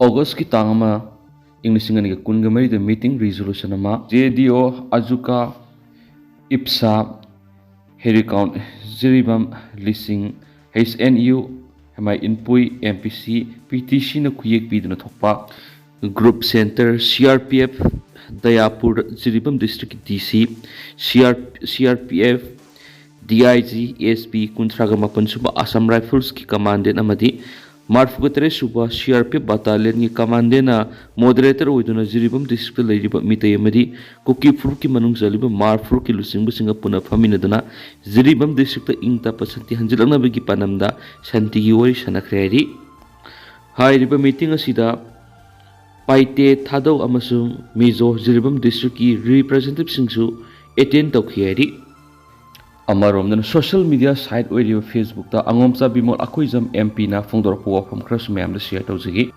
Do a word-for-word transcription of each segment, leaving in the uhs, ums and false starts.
ꯑꯣꯒꯁꯀꯤ ꯇꯥꯡ ꯑꯃ, ꯏꯪ ꯂꯤꯁꯤꯡ ꯑꯅꯤꯒ ꯀꯨꯟꯒ ꯃꯔꯤꯗ meeting resolution ꯑꯃ, J D O, ꯑꯖꯨꯀꯥ, ꯏꯞꯁꯥ, ꯍꯦꯔꯤꯀꯥꯎꯟ, ꯖꯤꯔꯤꯕꯥꯝ, ꯂꯤꯁꯤꯡ, H N U, ꯍꯦꯃꯥꯏ Inpui, M P C, P T C ꯅ ꯈꯨꯌꯦꯛ ꯄꯤꯗꯨꯅ ꯊꯣꯛꯄ꯫ Group Center, C R P F, ꯗꯌꯥꯄꯨꯔ, Jiribam district ꯀꯤ D C, C R, C R P F, D I G, S P, ꯀꯨꯟꯊ꯭ꯔꯥꯒ ꯃꯥꯄꯟ ꯁꯨꯕ Assam Rifles ꯀꯤ commandant ꯑꯃꯗꯤ ꯃꯔꯐꯨꯒ ꯇꯔꯦꯠ ꯁꯨꯕ C R P F battalion ꯒꯤ commandant ꯅ moderator ꯑꯣꯏꯗꯨꯅ ꯖꯤꯔꯤꯕꯥꯝ district ꯇ ꯂꯩꯔꯤꯕ ꯃꯤꯇꯩ ꯑꯃꯗꯤ ꯀꯨꯀꯤ ꯐꯨꯔꯨꯞꯀꯤ ꯃꯅꯨꯡ ꯆꯜꯂꯤꯕ ꯃꯔ ꯐꯨꯔꯨꯞꯀꯤ ꯂꯨꯆꯤꯡꯕꯁꯤꯡꯒ ꯄꯨꯟꯅ ꯐꯝꯃꯤꯟꯅꯗꯨꯅ ꯖꯤꯔꯤꯕꯥꯝ district ꯇ ꯏꯪ ꯇꯞꯄ ꯁꯥꯟꯇꯤ ꯍꯟꯖꯤꯜꯂꯛꯅꯕꯒꯤ ꯄꯥꯟꯗꯝꯗ ꯁꯥꯟꯇꯤꯒꯤ ꯋꯥꯔꯤ ꯁꯥꯟꯅꯈ꯭ꯔꯦ ꯍꯥꯏꯔꯤ꯫ ꯍꯥꯏꯔꯤꯕ meeting ꯑꯁꯤꯗ ꯄꯥꯏꯇꯦ, ꯊꯥꯗꯧ ꯑꯃꯁꯨꯡ ꯃꯤꯖꯣ ꯖꯤꯔꯤꯕꯥꯝ district ꯀꯤ representative ꯁꯤꯡꯁꯨ attend ꯇꯧꯈꯤ ꯍꯥꯏꯔꯤ꯫ ꯑꯃꯔꯣꯝꯗꯅ social media site ꯑꯣꯏꯔꯤꯕ Facebook ꯇ ꯑꯉꯣꯝꯆꯥ ꯕꯤꯃꯣꯜ ꯑꯀꯣꯏꯖꯝ M P ꯅ ꯐꯣꯡꯗꯣꯔꯛꯄ ꯋꯥꯐꯝ ꯈꯔꯁꯨ ꯃꯌꯥꯝꯗ share ꯇꯧꯖꯒꯦ꯫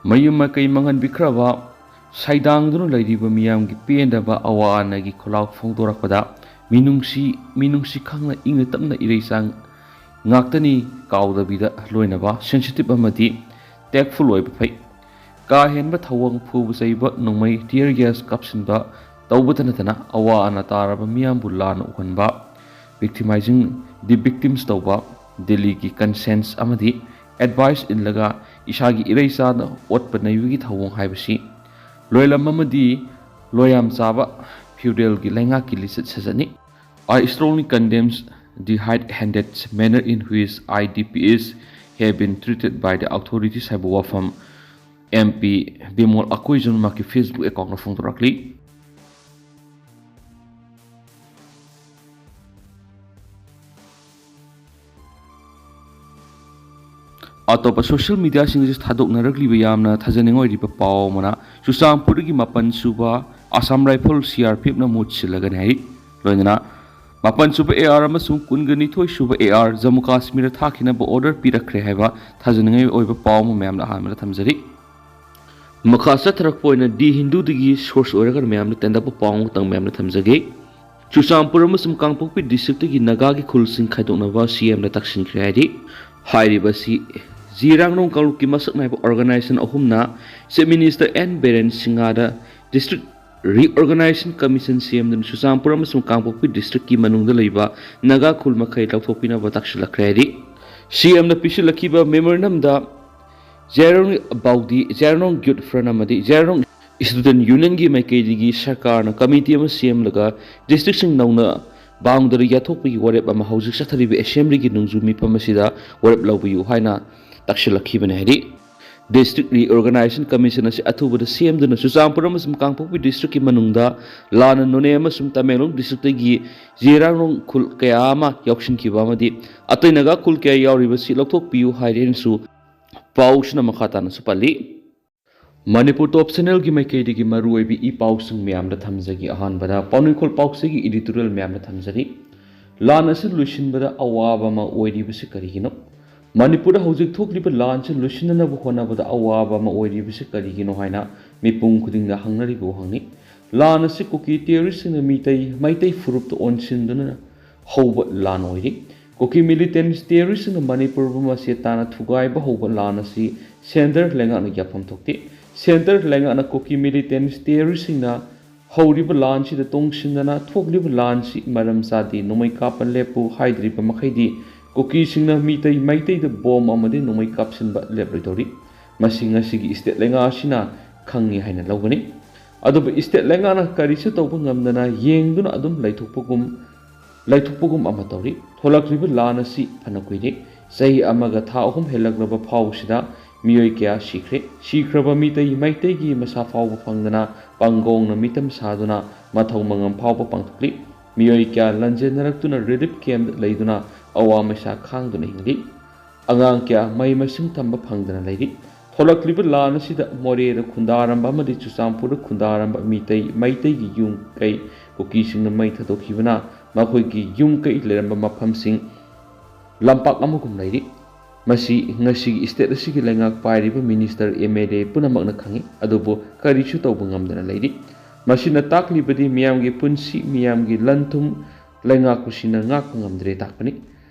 ꯃꯌꯨꯝ ꯃꯀꯩ ꯃꯥꯡꯍꯟꯕꯤꯈ꯭ꯔꯕ, ꯁꯩꯗꯥꯡꯗꯨꯅ ꯂꯩꯔꯤꯕ ꯃꯤꯌꯥꯝꯒꯤ ꯄꯦꯟꯗꯕ ꯑꯋꯥ ꯑꯅꯥꯒꯤ ꯈꯣꯜꯂꯥꯎ ꯐꯣꯡꯗꯣꯔꯛꯄꯗ ꯃꯤꯅꯨꯡꯁꯤ, ꯃꯤꯅꯨꯡꯁꯤ ꯈꯪꯅ ꯏꯪꯅ ꯇꯞꯅ ꯏꯔꯩꯆꯥ ꯉꯥꯛꯇꯅꯤ ꯀꯥꯎꯗꯕꯤꯗ ꯂꯣꯏꯅꯕ sensitive ꯑꯃꯗꯤ tactful ꯑꯣꯏꯕ ꯐꯩ꯫ ꯀꯥ ꯍꯦꯟꯕ ꯊꯧꯑꯣꯡ, ꯐꯨꯕ ꯆꯩꯕ, ꯅꯣꯡꯃꯩ, tear gas ꯀꯥꯞꯁꯤꯟꯕ ꯇꯧꯕꯇ ꯅꯠꯇꯅ ꯑꯋꯥ ꯑꯅꯥ ꯇꯥꯔꯕ ꯃꯤꯌꯥꯝꯕꯨ ꯂꯥꯟꯅ ꯎꯍꯟꯕ, victimizing the victims ꯇꯧꯕ, ꯗꯤꯜꯂꯤꯒꯤ conscience ꯑꯃꯗꯤ advice ꯏꯜꯂꯒ ꯏꯁꯥꯒꯤ ꯏꯔꯩꯆꯥꯗ ꯑꯣꯠꯄ ꯅꯩꯕꯒꯤ ꯊꯧꯑꯣꯡ ꯍꯥꯏꯕꯁꯤ ꯂꯣꯏꯂꯝ ꯑꯃꯗꯤ ꯂꯣꯌꯥꯝ ꯆꯥꯕ feudal ꯒꯤ ꯂꯩꯉꯥꯛꯀꯤ ꯂꯤꯆꯠ ꯁꯥꯖꯠꯅꯤ꯫ I strongly condemns the high-handed manner in which I D Ps have been treated by the authorities ꯍꯥꯏꯕ ꯋꯥꯐꯝ M P ꯕꯤꯃꯣꯜ ꯑꯀꯣꯏꯖꯝꯅ ꯃꯍꯥꯛꯀꯤ Facebook account ꯇ ꯐꯣꯡꯗꯣꯔꯛꯂꯤ꯫ ꯑꯇꯣꯞꯄ social media ꯁꯤꯡꯗꯁꯨ ꯊꯥꯗꯣꯛꯅꯔꯛꯂꯤꯕ ꯌꯥꯝꯅ ꯊꯥꯖꯅꯤꯡꯉꯥꯏ ꯑꯣꯏꯔꯤꯕ ꯄꯥꯎ ꯑꯃꯅ ꯆꯨꯔꯆꯥꯟꯄꯨꯔꯒꯤ ꯃꯥꯄꯟ ꯁꯨꯕ Assam Rifle C R P F ꯅ ꯃꯍꯨꯠ ꯁꯤꯜꯂꯒꯅꯤ ꯍꯥꯏꯔꯤ꯫ ꯂꯣꯏꯅꯅ ꯃꯥꯄꯟ ꯁꯨꯕ A R ꯑꯃꯁꯨꯡ ꯀꯨꯟꯒ ꯅꯤꯊꯣꯏ ꯁꯨꯕ A R ꯖꯝꯃꯨ ꯀꯥꯁꯃꯤꯔꯗ ꯊꯥꯈꯤꯅꯕ order ꯄꯤꯔꯛꯈ꯭ꯔꯦ ꯍꯥꯏꯕ ꯊꯥꯖꯅꯤꯡꯉꯥꯏ ꯑꯣꯏꯕ ꯄꯥꯎ ꯑꯃ ꯃꯌꯥꯝꯗ ꯑꯍꯥꯟꯕꯗ ꯊꯝꯖꯔꯤ꯫ ꯃꯈꯥ ꯆꯠꯊꯔꯛꯄ ꯑꯣꯏꯅ The Hindu ꯗꯒꯤ source ꯑꯣꯏꯔꯒ ꯃꯌꯥꯝꯗ ꯇꯦꯟꯗꯕ ꯄꯥꯎ ꯑꯃꯈꯛꯇꯪ ꯃꯌꯥꯝꯗ ꯊꯝꯖꯒꯦ꯫ ꯆꯨꯔꯆꯥꯟꯄꯨꯔ ꯑꯃꯁꯨꯡ ꯀꯥꯡꯄꯣꯛꯄꯤ district ꯇꯒꯤ ꯅꯥꯒꯥꯒꯤ ꯈꯨꯜꯁꯤꯡ ꯈꯥꯏꯗꯣꯛꯅꯕ C M ꯅ ꯇꯛꯁꯤꯟꯈ꯭ꯔꯦ ꯍꯥꯏꯔꯤ꯫ ꯍꯥꯏꯔꯤꯕ ꯑꯁꯤ ꯖꯤꯔꯥꯡꯔꯣꯡ ꯀꯥꯡꯂꯨꯞꯀꯤ ꯃꯁꯛ ꯅꯥꯏꯕ organization ꯑꯍꯨꯝꯅ Chief Minister N Biren ꯁꯤꯡꯍꯗ District Reorganization Commission ꯁꯦꯝꯗꯨꯅ ꯆꯨꯔꯆꯥꯟꯄꯨꯔ ꯑꯃꯁꯨꯡ ꯀꯥꯡꯄꯣꯛꯄꯤ district ꯀꯤ ꯃꯅꯨꯡꯗ ꯂꯩꯕ ꯅꯥꯒꯥ ꯈꯨꯜ ꯃꯈꯩ ꯂꯧꯊꯣꯛꯄꯤꯅꯕ ꯇꯥꯛꯁꯤꯜꯂꯛꯈ꯭ꯔꯦ ꯍꯥꯏꯔꯤ꯫ ꯁꯤ ꯑꯦꯝꯅ ꯄꯤꯁꯤꯜꯂꯛꯈꯤꯕ memorandum ꯗ ꯖꯤꯔꯥꯡꯔꯣꯡ ꯕꯥꯎꯗꯤ, ꯖꯤꯔꯥꯡꯔꯣꯡ Youth Front ꯑꯃꯗꯤ ꯖꯤꯔꯥꯡꯔꯣꯡ Student Union ꯒꯤ ꯃꯥꯏꯀꯩꯗꯒꯤ ꯁꯔꯀꯥꯔꯅ committee ꯑꯃ ꯁꯦꯝꯂꯒ district ꯁꯤꯡ ꯅꯧꯅ boundary ꯌꯥꯊꯣꯛꯄꯒꯤ ꯋꯥꯔꯦꯞ ꯑꯃ ꯍꯧꯖꯤꯛ ꯆꯠꯊꯔꯤꯕ assembly ꯒꯤ ꯅꯣꯡꯖꯨ ꯃꯤꯐꯝ ꯑꯁꯤꯗ ꯋꯥꯔꯦꯞ ꯂꯧꯕꯤꯌꯨ ꯍꯥꯏꯅ ꯇꯥꯛꯁꯤꯜꯂꯛꯈꯤꯕꯅꯤ ꯍꯥꯏꯔꯤ꯫ District Reorganization Commission ꯑꯁꯤ ꯑꯊꯨꯕꯗ ꯁꯦꯝꯗꯨꯅ ꯆꯨꯔꯆꯥꯟꯄꯨꯔ ꯑꯃꯁꯨꯡ ꯀꯥꯡꯄꯣꯛꯄꯤ district ꯀꯤ ꯃꯅꯨꯡꯗ ꯂꯥꯟꯅ ꯅꯣꯅꯦ ꯑꯃꯁꯨꯡ ꯇꯃꯦꯡꯂꯣꯡ district ꯇꯒꯤ ꯖꯤꯔꯥꯡꯔꯣꯡ ꯈꯨꯜ ꯀꯌꯥ ꯑꯃ ꯌꯥꯎꯁꯤꯟꯈꯤꯕ ꯑꯃꯗꯤ ꯑꯇꯩ ꯅꯥꯒꯥ ꯈꯨꯜ ꯀꯌꯥ ꯌꯥꯎꯔꯤꯕꯁꯤ ꯂꯧꯊꯣꯛꯄꯤꯌꯨ ꯍꯥꯏꯔꯦꯅꯁꯨ ꯄꯥꯎꯁꯤꯅ ꯃꯈꯥ ꯇꯥꯅꯁꯨ ꯄꯜꯂꯤ꯫ ꯃꯅꯤꯄꯨꯔ Top Channel ꯒꯤ ꯃꯥꯏꯀꯩꯗꯒꯤ ꯃꯔꯨꯑꯣꯏꯕ ꯏ ꯄꯥꯎꯁꯤꯡ ꯃꯌꯥꯝꯗ ꯊꯝꯖꯒꯦ꯫ ꯑꯍꯥꯟꯕꯗ ꯄꯥꯎꯅꯨꯡꯈꯣꯜ ꯄꯥꯎꯆꯦꯒꯤ editorial ꯃꯌꯥꯝꯗ ꯊꯝꯖꯔꯤ꯫ ꯂꯥꯟ ꯑꯁꯤ ꯂꯣꯏꯁꯤꯟꯕꯗ ꯑꯋꯥꯕ ꯑꯃ ꯑꯣꯏꯔꯤꯕꯁꯤ ꯀꯔꯤꯒꯤꯅꯣ? ꯃꯅꯤꯄꯨꯔꯗ ꯍꯧꯖꯤꯛ ꯊꯣꯛꯂꯤꯕ ꯂꯥꯟꯁꯤ ꯂꯣꯏꯁꯤꯟꯅꯅꯕ ꯍꯣꯠꯅꯕꯗ ꯑꯋꯥꯕ ꯑꯃ ꯑꯣꯏꯔꯤꯕꯁꯤ ꯀꯔꯤꯒꯤꯅꯣ ꯍꯥꯏꯅ ꯃꯤꯄꯨꯝ ꯈꯨꯗꯤꯡꯗ ꯍꯪꯅꯔꯤꯕ ꯋꯥꯍꯪꯅꯤ꯫ ꯂꯥꯟ ꯑꯁꯤ ꯀꯨꯀꯤ terrorist ꯁꯤꯡꯅ ꯃꯤꯇꯩ, ꯃꯩꯇꯩ ꯐꯨꯔꯨꯞꯇ ꯑꯣꯟꯁꯤꯟꯗꯨꯅ ꯍꯧꯕ ꯂꯥꯟ ꯑꯣꯏꯔꯤ꯫ ꯀꯨꯀꯤ militant terrorist ꯁꯤꯡꯅ ꯃꯅꯤꯄꯨꯔꯕꯨ ꯃꯆꯦꯠ ꯇꯥꯅ ꯊꯨꯒꯥꯏꯕ ꯍꯧꯕ ꯂꯥꯟ ꯑꯁꯤ centre ꯂꯩꯉꯥꯛꯅ ꯌꯥꯐꯝ ꯊꯣꯛꯇꯦ꯫ Centre ꯂꯩꯉꯥꯛꯅ ꯀꯨꯀꯤ militant terrorist ꯁꯤꯡꯅ ꯍꯧꯔꯤꯕ ꯂꯥꯟꯁꯤꯗ ꯇꯣꯡꯁꯤꯟꯗꯅ ꯊꯣꯛꯂꯤꯕ ꯂꯥꯟꯁꯤ ꯃꯔꯝ ꯆꯥꯗꯦ, ꯅꯣꯡꯃꯩ ꯀꯥꯞꯄ ꯂꯦꯞꯄꯨ ꯍꯥꯏꯗ꯭ꯔꯤꯕ ꯃꯈꯩꯗꯤ ꯀꯨꯀꯤꯁꯤꯡꯅ ꯃꯤꯇꯩ ꯃꯩꯇꯩꯗ bomb ꯑꯃꯗꯤ ꯅꯣꯡꯃꯩ ꯀꯥꯞꯁꯤꯟꯕ ꯂꯦꯞꯂꯣꯏꯗꯧꯔꯤ꯫ ꯃꯁꯤ ꯉꯁꯤꯒꯤ state ꯂꯩꯉꯥꯛ ꯑꯁꯤꯅ ꯈꯪꯉꯤ ꯍꯥꯏꯅ ꯂꯧꯒꯅꯤ꯫ ꯑꯗꯨꯕꯨ state ꯂꯩꯉꯥꯛꯅ ꯀꯔꯤꯁꯨ ꯇꯧꯕ ꯉꯝꯗꯅ ꯌꯦꯡꯗꯨꯅ ꯑꯗꯨꯝ ꯂꯩꯊꯣꯛꯄꯒꯨꯝ ꯂꯩꯊꯣꯛꯄꯒꯨꯝ ꯑꯃ ꯇꯧꯔꯤ꯫ ꯊꯣꯛꯂꯛꯂꯤꯕ ꯂꯥꯟ ꯑꯁꯤ ꯐꯅ ꯀꯨꯏꯔꯦ꯫ ꯆꯍꯤ ꯑꯃꯒ ꯊꯥ ꯑꯍꯨꯝ ꯍꯦꯜꯂꯛꯂꯕ ꯐꯥꯎꯕꯁꯤꯗ ꯃꯤꯑꯣꯏ ꯀꯌꯥ ꯁꯤꯈ꯭ꯔꯦ꯫ ꯁꯤꯈ꯭ꯔꯕ ꯃꯤꯇꯩ ꯃꯩꯇꯩꯒꯤ ꯃꯁꯥ ꯐꯥꯎꯕ ꯐꯪꯗꯅ ꯄꯥꯡꯒꯣꯡꯅ ꯃꯤꯇꯝ ꯁꯥꯗꯨꯅ ꯃꯊꯧ ꯃꯉꯝ ꯐꯥꯎꯕ ꯄꯥꯡꯊꯣꯛꯂꯤ꯫ ꯃꯤꯑꯣꯏ ꯀꯌꯥ ꯂꯥꯟꯖꯦꯟꯅꯔꯛꯇꯨꯅ relief camp ꯗ ꯂꯩꯗꯨꯅ ꯑꯋꯥ ꯃꯩꯁꯥ ꯈꯥꯡꯗꯨꯅ ꯍꯤꯡꯂꯤ꯫ ꯑꯉꯥꯡ ꯀꯌꯥ ꯃꯍꯩ ꯃꯁꯤꯡ ꯇꯝꯕ ꯐꯪꯗꯅ ꯂꯩꯔꯤ꯫ ꯊꯣꯛꯂꯛꯂꯤꯕ ꯂꯥꯟ ꯑꯁꯤꯗ ꯃꯣꯔꯦꯗ ꯈꯨꯟꯗꯥꯔꯝꯕ ꯑꯃꯗꯤ ꯆꯨꯔꯆꯥꯟꯄꯨꯔꯗ ꯈꯨꯟꯗꯥꯔꯝꯕ ꯃꯤꯇꯩ ꯃꯩꯇꯩꯒꯤ ꯌꯨꯝ ꯀꯩ ꯀꯨꯀꯤꯁꯤꯡꯅ ꯃꯩ ꯊꯥꯗꯣꯛꯈꯤꯕꯅ ꯃꯈꯣꯏꯒꯤ ꯌꯨꯝ ꯀꯩ ꯂꯩꯔꯝꯕ ꯃꯐꯝꯁꯤꯡ ꯂꯝꯄꯥꯛ ꯑꯃꯒꯨꯝ ꯂꯩꯔꯤ꯫ ꯃꯁꯤ ꯉꯁꯤꯒꯤ state ꯑꯁꯤꯒꯤ ꯂꯩꯉꯥꯛ ꯄꯥꯏꯔꯤꯕ minister, M L A ꯄꯨꯝꯅꯃꯛꯅ ꯈꯪꯏ, ꯑꯗꯨꯕꯨ ꯀꯔꯤꯁꯨ ꯇꯧꯕ ꯉꯝꯗꯅ ꯂꯩꯔꯤ꯫ ꯃꯁꯤꯅ ꯇꯥꯛꯂꯤꯕꯗꯤ ꯃꯤꯌꯥꯝꯒꯤ ꯄꯨꯟꯁꯤ, ꯃꯤꯌꯥꯝꯒꯤ ꯂꯟ ꯊꯨꯝ ꯂꯩꯉꯥꯛꯄꯁꯤꯡꯅ ꯉꯥꯛꯄ ꯉꯝꯗ꯭ꯔꯦ ꯇꯥꯛꯄꯅꯤ꯫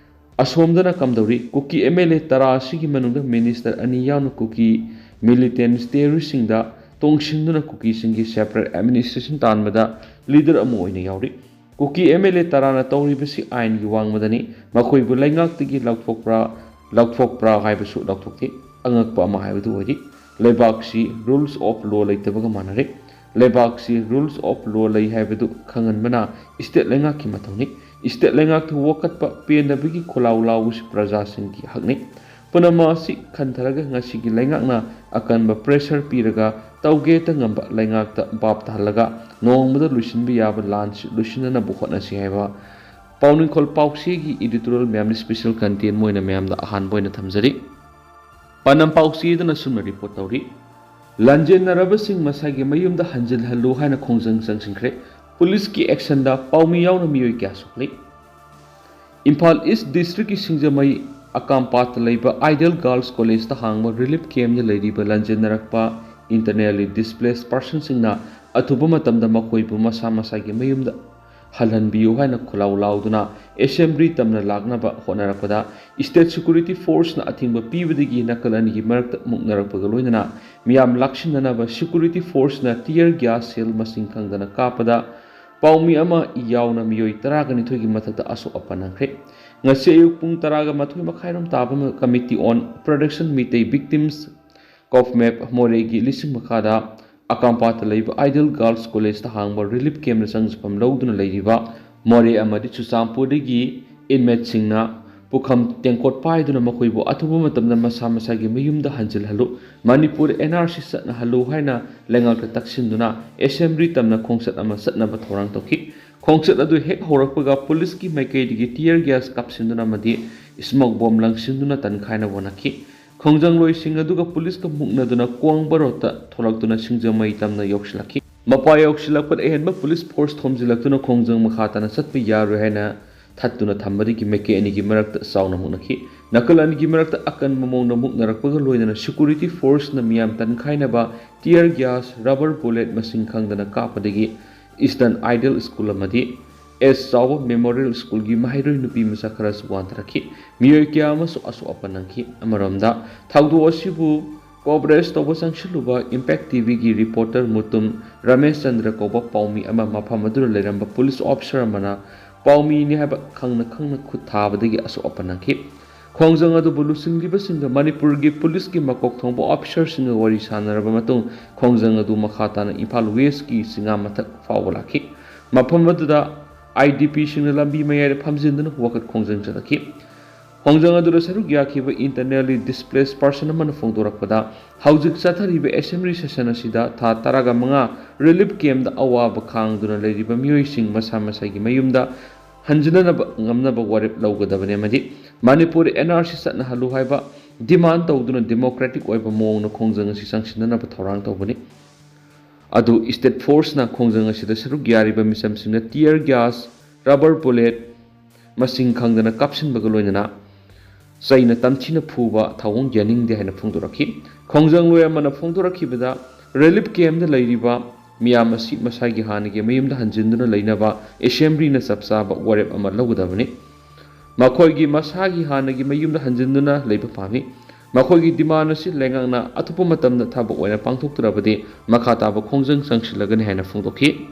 ꯑꯁꯣꯝꯗꯅ ꯀꯝꯗꯧꯔꯤ? ꯀꯨꯀꯤ ꯑꯦꯝ ꯑꯦꯜ ꯑꯦ ꯇꯔꯥ ꯑꯁꯤꯒꯤ ꯃꯅꯨꯡꯗ ꯃꯤꯅꯤꯁꯇꯔ ꯑꯅꯤ ꯌꯥꯎꯅ ꯀꯨꯀꯤ ꯃꯤꯂꯤꯇꯦꯟꯠ ꯇꯦꯔꯣꯔꯤꯁꯁꯤꯡꯗ ꯇꯣꯡꯁꯤꯟꯗꯨꯅ ꯀꯨꯀꯤꯁꯤꯡꯒꯤ ꯁꯦꯄꯔꯦꯠ ꯑꯦꯗꯃꯤꯅꯤꯁꯇ꯭ꯔꯦꯁꯟ ꯇꯥꯟꯕꯗ ꯂꯤꯗꯔ ꯑꯃ ꯑꯣꯏꯅ ꯌꯥꯎꯔꯤ꯫ ꯀꯨꯀꯤ ꯑꯦꯝ ꯑꯦꯜ ꯑꯦ ꯇꯔꯥꯅ ꯇꯧꯔꯤꯕꯁꯤ ꯑꯥꯏꯟꯒꯤ ꯋꯥꯡꯃꯗꯅꯤ꯫ ꯃꯈꯣꯏꯕꯨ ꯂꯩꯉꯥꯛꯇꯒꯤ ꯂꯧꯊꯣꯛꯄ꯭ꯔꯥ, ꯂꯧꯊꯣꯛꯄ꯭ꯔꯥ ꯍꯥꯏꯕꯁꯨ ꯂꯧꯊꯣꯛꯇꯦ꯫ ꯑꯉꯛꯄ ꯑꯃ ꯍꯥꯏꯕꯗꯨ ꯑꯣꯏꯔꯤ꯫ ꯂꯩꯕꯥꯛꯁꯤ ꯔꯨꯜꯁ ꯑꯣꯐ ꯂꯣ ꯂꯩꯇꯕꯒ ꯃꯥꯟꯅꯔꯦ꯫ ꯂꯩꯕꯥꯛꯁꯤ ꯔꯨꯜꯁ ꯑꯣꯐ ꯂꯣ ꯂꯩ ꯍꯥꯏꯕꯗꯨ ꯈꯪꯍꯟꯕꯅ ꯏꯁꯇꯦꯠ ꯂꯩꯉꯥꯛꯀꯤ ꯃꯊꯧꯅꯤ꯫ ꯏꯁꯇꯦꯠ ꯂꯩꯉꯥꯛꯇ ꯋꯥꯀꯠꯄ, ꯄꯦꯟꯗꯕꯒꯤ ꯈꯣꯜꯂꯥꯎ ꯂꯥꯎꯕꯁꯤ ꯄ꯭ꯔꯖꯥꯁꯤꯡꯒꯤ ꯍꯛꯅꯤ꯫ ꯄꯨꯝꯅꯃꯛ ꯑꯁꯤ ꯈꯟꯊꯔꯒ ꯉꯁꯤꯒꯤ ꯂꯩꯉꯥꯛꯅ ꯑꯀꯟꯕ ꯄ꯭ꯔꯦꯁꯔ ꯄꯤꯔꯒ ꯇꯧꯒꯦꯇ ꯉꯝꯕ ꯂꯩꯉꯥꯛꯇ ꯚꯥꯞ ꯇꯥꯍꯜꯂꯒ ꯅꯣꯡꯃꯗ ꯂꯣꯏꯁꯤꯟꯕ ꯌꯥꯕ ꯂꯥꯟꯁꯤ ꯂꯣꯏꯁꯤꯟꯅꯅꯕ ꯍꯣꯠꯅꯁꯤ ꯍꯥꯏꯕ ꯄꯥꯎꯅꯤꯡꯈꯣꯜ ꯄꯥꯎꯆꯦꯒꯤ ꯏꯗꯤꯇꯣꯔꯤꯌꯦꯜ ꯃꯌꯥꯝꯅ ꯏꯁꯄꯤꯁꯦꯜ ꯀꯟꯇꯦꯟ ꯑꯣꯏꯅ ꯃꯌꯥꯝꯗ ꯑꯍꯥꯟꯕ ꯑꯣꯏꯅ ꯊꯝꯖꯔꯤ꯫ ꯄꯥꯟꯗꯝ ꯄꯥꯎꯆꯦ ꯑꯗꯨꯅ ꯑꯁꯨꯝꯅ ꯔꯤꯄꯣꯔꯠ ꯇꯧꯔꯤ꯫ ꯂꯥꯟꯖꯦꯟꯅꯔꯕꯁꯤꯡ ꯃꯁꯥꯒꯤ ꯃꯌꯨꯝꯗ ꯍꯟꯖꯤꯜꯍꯜꯂꯨ ꯍꯥꯏꯅ ꯈꯣꯡꯖꯪ ꯆꯪꯁꯤꯟꯈ꯭ꯔꯦ꯫ ꯄꯨꯂꯤꯁꯀꯤ ꯑꯦꯛꯁꯟꯗ ꯄꯥꯎꯃꯤ ꯌꯥꯎꯅ ꯃꯤꯑꯣꯏ ꯀꯌꯥ ꯁꯣꯛꯂꯤ꯫ ꯏꯝꯐꯥꯜ ꯏꯁ ꯗꯤꯁꯇ꯭ꯔꯤꯛꯀꯤ ꯁꯤꯡꯖꯃꯩ ꯑꯀꯥꯝꯄꯥꯠꯇ ꯂꯩꯕ ꯑꯥꯏꯗꯤꯌꯦꯜ ꯒꯥꯔꯜꯁ ꯀꯣꯂꯦꯖꯇ ꯍꯥꯡꯕ ꯔꯤꯂꯤꯐ ꯀꯦꯝꯞꯇ ꯂꯩꯔꯤꯕ ꯂꯥꯟꯖꯦꯟꯅꯔꯛꯄ, ꯏꯟꯇꯔꯅꯦꯜꯂꯤ ꯗꯤꯁꯄ꯭ꯂꯦꯁ ꯄꯔꯁꯟꯁꯤꯡꯅ ꯑꯊꯨꯕ ꯃꯇꯝꯗ ꯃꯈꯣꯏꯕꯨ ꯃꯁꯥ ꯃꯁꯥꯒꯤ ꯃꯌꯨꯝꯗ ꯍꯜꯍꯟꯕꯤꯌꯨ ꯍꯥꯏꯅ ꯈꯣꯜꯂꯥꯎ ꯂꯥꯎꯗꯨꯅ ꯑꯦꯁꯦꯝꯕ꯭ꯂꯤ ꯇꯝꯅ ꯂꯥꯛꯅꯕ ꯍꯣꯠꯅꯔꯛꯄꯗ, ꯏꯁꯇꯦꯠ ꯁꯦꯀ꯭ꯌꯨꯔꯤꯇꯤ ꯐꯣꯔꯁꯅ ꯑꯊꯤꯡꯕ ꯄꯤꯕꯗꯒꯤ ꯅꯥꯀꯜ ꯑꯅꯤꯒꯤ ꯃꯔꯛꯇ ꯃꯨꯛꯅꯔꯛꯄꯒ ꯂꯣꯏꯅꯅ ꯃꯤꯌꯥꯝ ꯂꯥꯛꯁꯤꯟꯅꯅꯕ ꯁꯦꯀ꯭ꯌꯨꯔꯤꯇꯤ ꯐꯣꯔꯁꯅ ꯇꯤꯌꯔ ꯒ꯭ꯌꯥꯁ ꯁꯦꯜ ꯃꯁꯤꯡ ꯈꯪꯗꯅ ꯀꯥꯞꯄꯗ, ꯄꯥꯎꯃꯤ ꯑꯃ ꯌꯥꯎꯅ ꯃꯤꯑꯣꯏ ꯇꯔꯥꯒ ꯅꯤꯊꯣꯏꯒꯤ ꯃꯊꯛꯇ ꯑꯁꯣꯛ ꯑꯄꯟ ꯅꯪꯈ꯭ꯔꯦ꯫ ꯉꯁꯤ ꯑꯌꯨꯛ ꯄꯨꯡ ꯇꯔꯥꯒ ꯃꯥꯊꯣꯏ ꯃꯈꯥꯏꯔꯣꯝ ꯇꯥꯕ Committee on Protection Meitei Victims, ꯀꯣꯞꯃꯦꯞ, ꯃꯣꯔꯦꯒꯤ ꯂꯤꯁꯤꯡ ꯃꯈꯥꯗ ꯑꯀꯥꯝꯄꯥꯠꯇ ꯂꯩꯕ ꯑꯥꯏꯗꯤꯌꯦꯜ ꯒꯥꯔꯜꯁ ꯀꯣꯂꯦꯖꯇ ꯍꯥꯡꯕ ꯔꯤꯂꯤꯐ ꯀꯦꯝꯞꯇ ꯆꯪꯖꯐꯝ ꯂꯧꯗꯨꯅ ꯂꯩꯔꯤꯕ ꯃꯣꯔꯦ ꯑꯃꯗꯤ ꯆꯨꯔꯆꯥꯟꯄꯨꯔꯗꯒꯤ ꯏꯟꯃꯦꯠꯁꯤꯡꯅ ꯄꯨꯈꯝ ꯇꯦꯡꯀꯣꯠ ꯄꯥꯏꯗꯨꯅ ꯃꯈꯣꯏꯕꯨ ꯑꯊꯨꯕ ꯃꯇꯝꯗ ꯃꯁꯥ ꯃꯁꯥꯒꯤ ꯃꯌꯨꯝꯗ ꯍꯟꯖꯤꯜꯍꯜꯂꯨ, ꯃꯅꯤꯄꯨꯔ ꯑꯦꯟ ꯑꯥꯔ ꯁꯤ ꯆꯠꯅꯍꯜꯂꯨ ꯍꯥꯏꯅ ꯂꯩꯉꯥꯛꯇ ꯇꯛꯁꯤꯟꯗꯨꯅ ꯑꯦꯁꯦꯝꯕ꯭ꯂꯤ ꯇꯝꯅ ꯈꯣꯡꯆꯠ ꯑꯃ ꯆꯠꯅꯕ ꯊꯧꯔꯥꯡ ꯇꯧꯈꯤ꯫ ꯈꯣꯡꯆꯠ ꯑꯗꯨ ꯍꯦꯛ ꯍꯧꯔꯛꯄꯒ ꯄꯨꯂꯤꯁꯀꯤ ꯃꯥꯏꯀꯩꯗꯒꯤ ꯇꯤꯌꯔ ꯒ꯭ꯌꯥꯁ ꯀꯥꯞꯁꯤꯟꯗꯨꯅ ꯑꯃꯗꯤ ꯁ꯭ꯃꯣꯛ ꯕꯣꯝ ꯂꯪꯁꯤꯟꯗꯨꯅ ꯇꯟꯈꯥꯏꯅꯕ ꯍꯣꯠꯅꯈꯤ꯫ ꯈꯣꯡꯖꯪꯂꯣꯏꯁꯤꯡ ꯑꯗꯨꯒ ꯄꯨꯂꯤꯁꯀ ꯃꯨꯛꯅꯗꯨꯅ ꯀꯣꯡꯕ ꯔꯣꯗꯇ ꯊꯣꯛꯂꯛꯇꯨꯅ ꯁꯤꯡꯖꯃꯩ ꯇꯝꯅ ꯌꯧꯁꯤꯜꯂꯛꯈꯤ꯫ ꯃꯄꯥ ꯌꯧꯁꯤꯜꯂꯛꯄꯗ ꯑꯍꯦꯟꯕ ꯄꯨꯂꯤꯁ ꯐꯣꯔꯁ ꯊꯣꯝꯖꯤꯜꯂꯛꯇꯨꯅ ꯈꯣꯡꯖꯪ ꯃꯈꯥ ꯇꯥꯅ ꯆꯠꯄ ꯌꯥꯔꯣꯏ ꯍꯥꯏꯅ ꯊꯠꯇꯨꯅ ꯊꯝꯕꯗꯒꯤ ꯃꯥꯏꯀꯩ ꯑꯅꯤꯒꯤ ꯃꯔꯛꯇ ꯆꯥꯎꯅ ꯃꯨꯛꯅꯈꯤ꯫ ꯅꯥꯀꯜ ꯑꯅꯤꯒꯤ ꯃꯔꯛꯇ ꯑꯀꯟꯕ ꯃꯑꯣꯡꯗ ꯃꯨꯛꯅꯔꯛꯄꯒ ꯂꯣꯏꯅꯅ ꯁꯦꯀ꯭ꯌꯨꯔꯤꯇꯤ ꯐꯣꯔꯁꯅ ꯃꯤꯌꯥꯝ ꯇꯟꯈꯥꯏꯅꯕ ꯇꯤꯌꯔ ꯒ꯭ꯌꯥꯁ, ꯔꯕꯔ ꯕꯨꯂꯦꯠ ꯃꯁꯤꯡ ꯈꯪꯗꯅ ꯀꯥꯞꯄꯗꯒꯤ ꯏꯁꯇꯔꯟ ꯑꯥꯏꯗꯤꯌꯦꯜ ꯁ꯭ꯀꯨꯜ ꯑꯃꯗꯤ ꯑꯦꯁ ꯆꯥꯎꯕ ꯃꯦꯃꯣꯔꯤꯌꯦꯜ ꯁ꯭ꯀꯨꯜꯒꯤ ꯃꯍꯩꯔꯣꯏ ꯅꯨꯄꯤ ꯃꯆꯥ ꯈꯔꯁꯨ ꯋꯥꯟꯊꯔꯛꯈꯤ꯫ ꯃꯤꯑꯣꯏ ꯀꯌꯥ ꯑꯃꯁꯨ ꯑꯁꯣꯛ ꯑꯄꯟ ꯅꯪꯈꯤ꯫ ꯑꯃꯔꯣꯝꯗ, ꯊꯧꯗꯣꯛ ꯑꯁꯤꯕꯨ ꯀꯣꯚꯔꯦꯖ ꯇꯧꯕ ꯆꯪꯁꯤꯜꯂꯨꯕ ꯏꯝꯄꯦꯛ ꯇꯤꯚꯤꯒꯤ ꯔꯤꯄꯣꯔꯇꯔ ꯃꯨꯇꯨꯝ ꯔꯃꯦꯁ ꯆꯟꯗ꯭ꯔ ꯀꯧꯕ ꯄꯥꯎꯃꯤ ꯑꯃ ꯃꯐꯝ ꯑꯗꯨꯗ ꯂꯩꯔꯝꯕ ꯄꯨꯂꯤꯁ ꯑꯣꯐꯤꯁꯥꯔ ꯑꯃꯅ ꯄꯥꯎꯃꯤꯅꯤ ꯍꯥꯏꯕ ꯈꯪꯅ ꯈꯪꯅ ꯈꯨꯠ ꯊꯥꯕꯗꯒꯤ ꯑꯁꯣꯛ ꯑꯄꯟ ꯅꯪꯈꯤ꯫ ꯈꯣꯡꯖꯪ ꯑꯗꯨꯕꯨ ꯂꯨꯆꯤꯡꯂꯤꯕꯁꯤꯡꯒ ꯃꯅꯤꯄꯨꯔꯒꯤ ꯄꯨꯂꯤꯁꯀꯤ ꯃꯀꯣꯛ ꯊꯣꯡꯕ ꯑꯣꯐꯤꯁꯥꯔꯁꯤꯡꯒ ꯋꯥꯔꯤ ꯁꯥꯟꯅꯔꯕ ꯃꯇꯨꯡ, ꯈꯣꯡꯖꯪ ꯑꯗꯨ ꯃꯈꯥ ꯇꯥꯅ ꯏꯝꯐꯥꯜ ꯋꯦꯁꯀꯤ ꯆꯤꯉꯥ ꯃꯊꯛ ꯐꯥꯎꯕ ꯂꯥꯛꯈꯤ꯫ ꯃꯐꯝ ꯑꯗꯨꯗ ꯑꯥꯏ ꯗꯤ ꯄꯤꯁꯤꯡꯅ ꯂꯝꯕꯤ ꯃꯌꯥꯏꯗ ꯐꯝꯖꯤꯟꯗꯨꯅ ꯋꯥꯀꯠ ꯈꯣꯡꯖꯪ ꯆꯠꯊꯈꯤ꯫ ꯈꯣꯡꯖꯪ ꯑꯗꯨꯗ ꯁꯔꯨꯛ ꯌꯥꯈꯤꯕ internally displaced person ꯑꯃꯅ ꯐꯣꯡꯗꯣꯔꯛꯄꯗ, ꯍꯧꯖꯤꯛ ꯆꯠꯊꯔꯤꯕ assembly session ꯑꯁꯤꯗ ꯊꯥ ꯇꯔꯥꯒ ꯃꯉꯥ relief campꯇ ꯑꯋꯥꯕ ꯈꯥꯡꯗꯨꯅ ꯂꯩꯔꯤꯕ ꯃꯤꯑꯣꯏꯁꯤꯡ ꯃꯁꯥ ꯃꯁꯥꯒꯤ ꯃꯌꯨꯝꯗ ꯍꯟꯖꯤꯟꯅꯅꯕ ꯉꯝꯅꯕ ꯋꯥꯔꯦꯞ ꯂꯧꯒꯗꯕꯅꯤ ꯑꯃꯗꯤ ꯃꯅꯤꯄꯨꯔ N R C ꯆꯠꯅꯍꯜꯂꯨ ꯍꯥꯏꯕ demand ꯇꯧꯗꯨꯅ democratic ꯑꯣꯏꯕ ꯃꯑꯣꯡꯗ ꯈꯣꯡꯖꯪ ꯑꯁꯤ ꯆꯪꯁꯤꯟꯅꯅꯕ ꯊꯧꯔꯥꯡ ꯇꯧꯕꯅꯤ꯫ ꯑꯗꯨ state forceꯅ ꯈꯣꯡꯖꯪ ꯑꯁꯤꯗ ꯁꯔꯨꯛ ꯌꯥꯔꯤꯕ ꯃꯤꯆꯝꯁꯤꯡꯅ tear gas, rubber bullet ꯃꯁꯤꯡ ꯈꯪꯗꯅ ꯀꯥꯞꯁꯤꯟꯕꯒ ꯂꯣꯏꯅꯅ ꯆꯩꯅ ꯇꯝꯊꯤꯅ ꯐꯨꯕ ꯊꯧꯑꯣꯡ ꯌꯥꯅꯤꯡꯗꯦ ꯍꯥꯏꯅ ꯐꯣꯡꯗꯣꯔꯛꯈꯤ꯫ ꯈꯣꯡꯖꯪꯂꯣꯏ ꯑꯃꯅ ꯐꯣꯡꯗꯣꯔꯛꯈꯤꯕꯗ, relief campꯇ ꯂꯩꯔꯤꯕ ꯃꯤꯌꯥꯝ ꯑꯁꯤ ꯃꯁꯥꯒꯤ ꯍꯥꯟꯅꯒꯤ ꯃꯌꯨꯝꯗ ꯍꯟꯖꯤꯟꯗꯨꯅ ꯂꯩꯅꯕ assemblyꯅ ꯆꯞ ꯆꯥꯕ ꯋꯥꯔꯦꯞ ꯑꯃ ꯂꯧꯒꯗꯕꯅꯤ꯫ ꯃꯈꯣꯏꯒꯤ ꯃꯁꯥꯒꯤ ꯍꯥꯟꯅꯒꯤ ꯃꯌꯨꯝꯗ ꯍꯟꯖꯤꯟꯗꯨꯅ ꯂꯩꯕ ꯄꯥꯝꯃꯤ꯫ ꯃꯈꯣꯏꯒꯤ demand ꯑꯁꯤ ꯂꯩꯉꯥꯛꯅ ꯑꯊꯨꯕ ꯃꯇꯝꯗ ꯊꯕꯛ ꯑꯣꯏꯅ ꯄꯥꯡꯊꯣꯛꯇ꯭ꯔꯕꯗꯤ ꯃꯈꯥ ꯇꯥꯕ ꯈꯣꯡꯖꯪ ꯆꯪꯁꯤꯜꯂꯒꯅꯤ ꯍꯥꯏꯅ ꯐꯣꯡꯗꯣꯛꯈꯤ꯫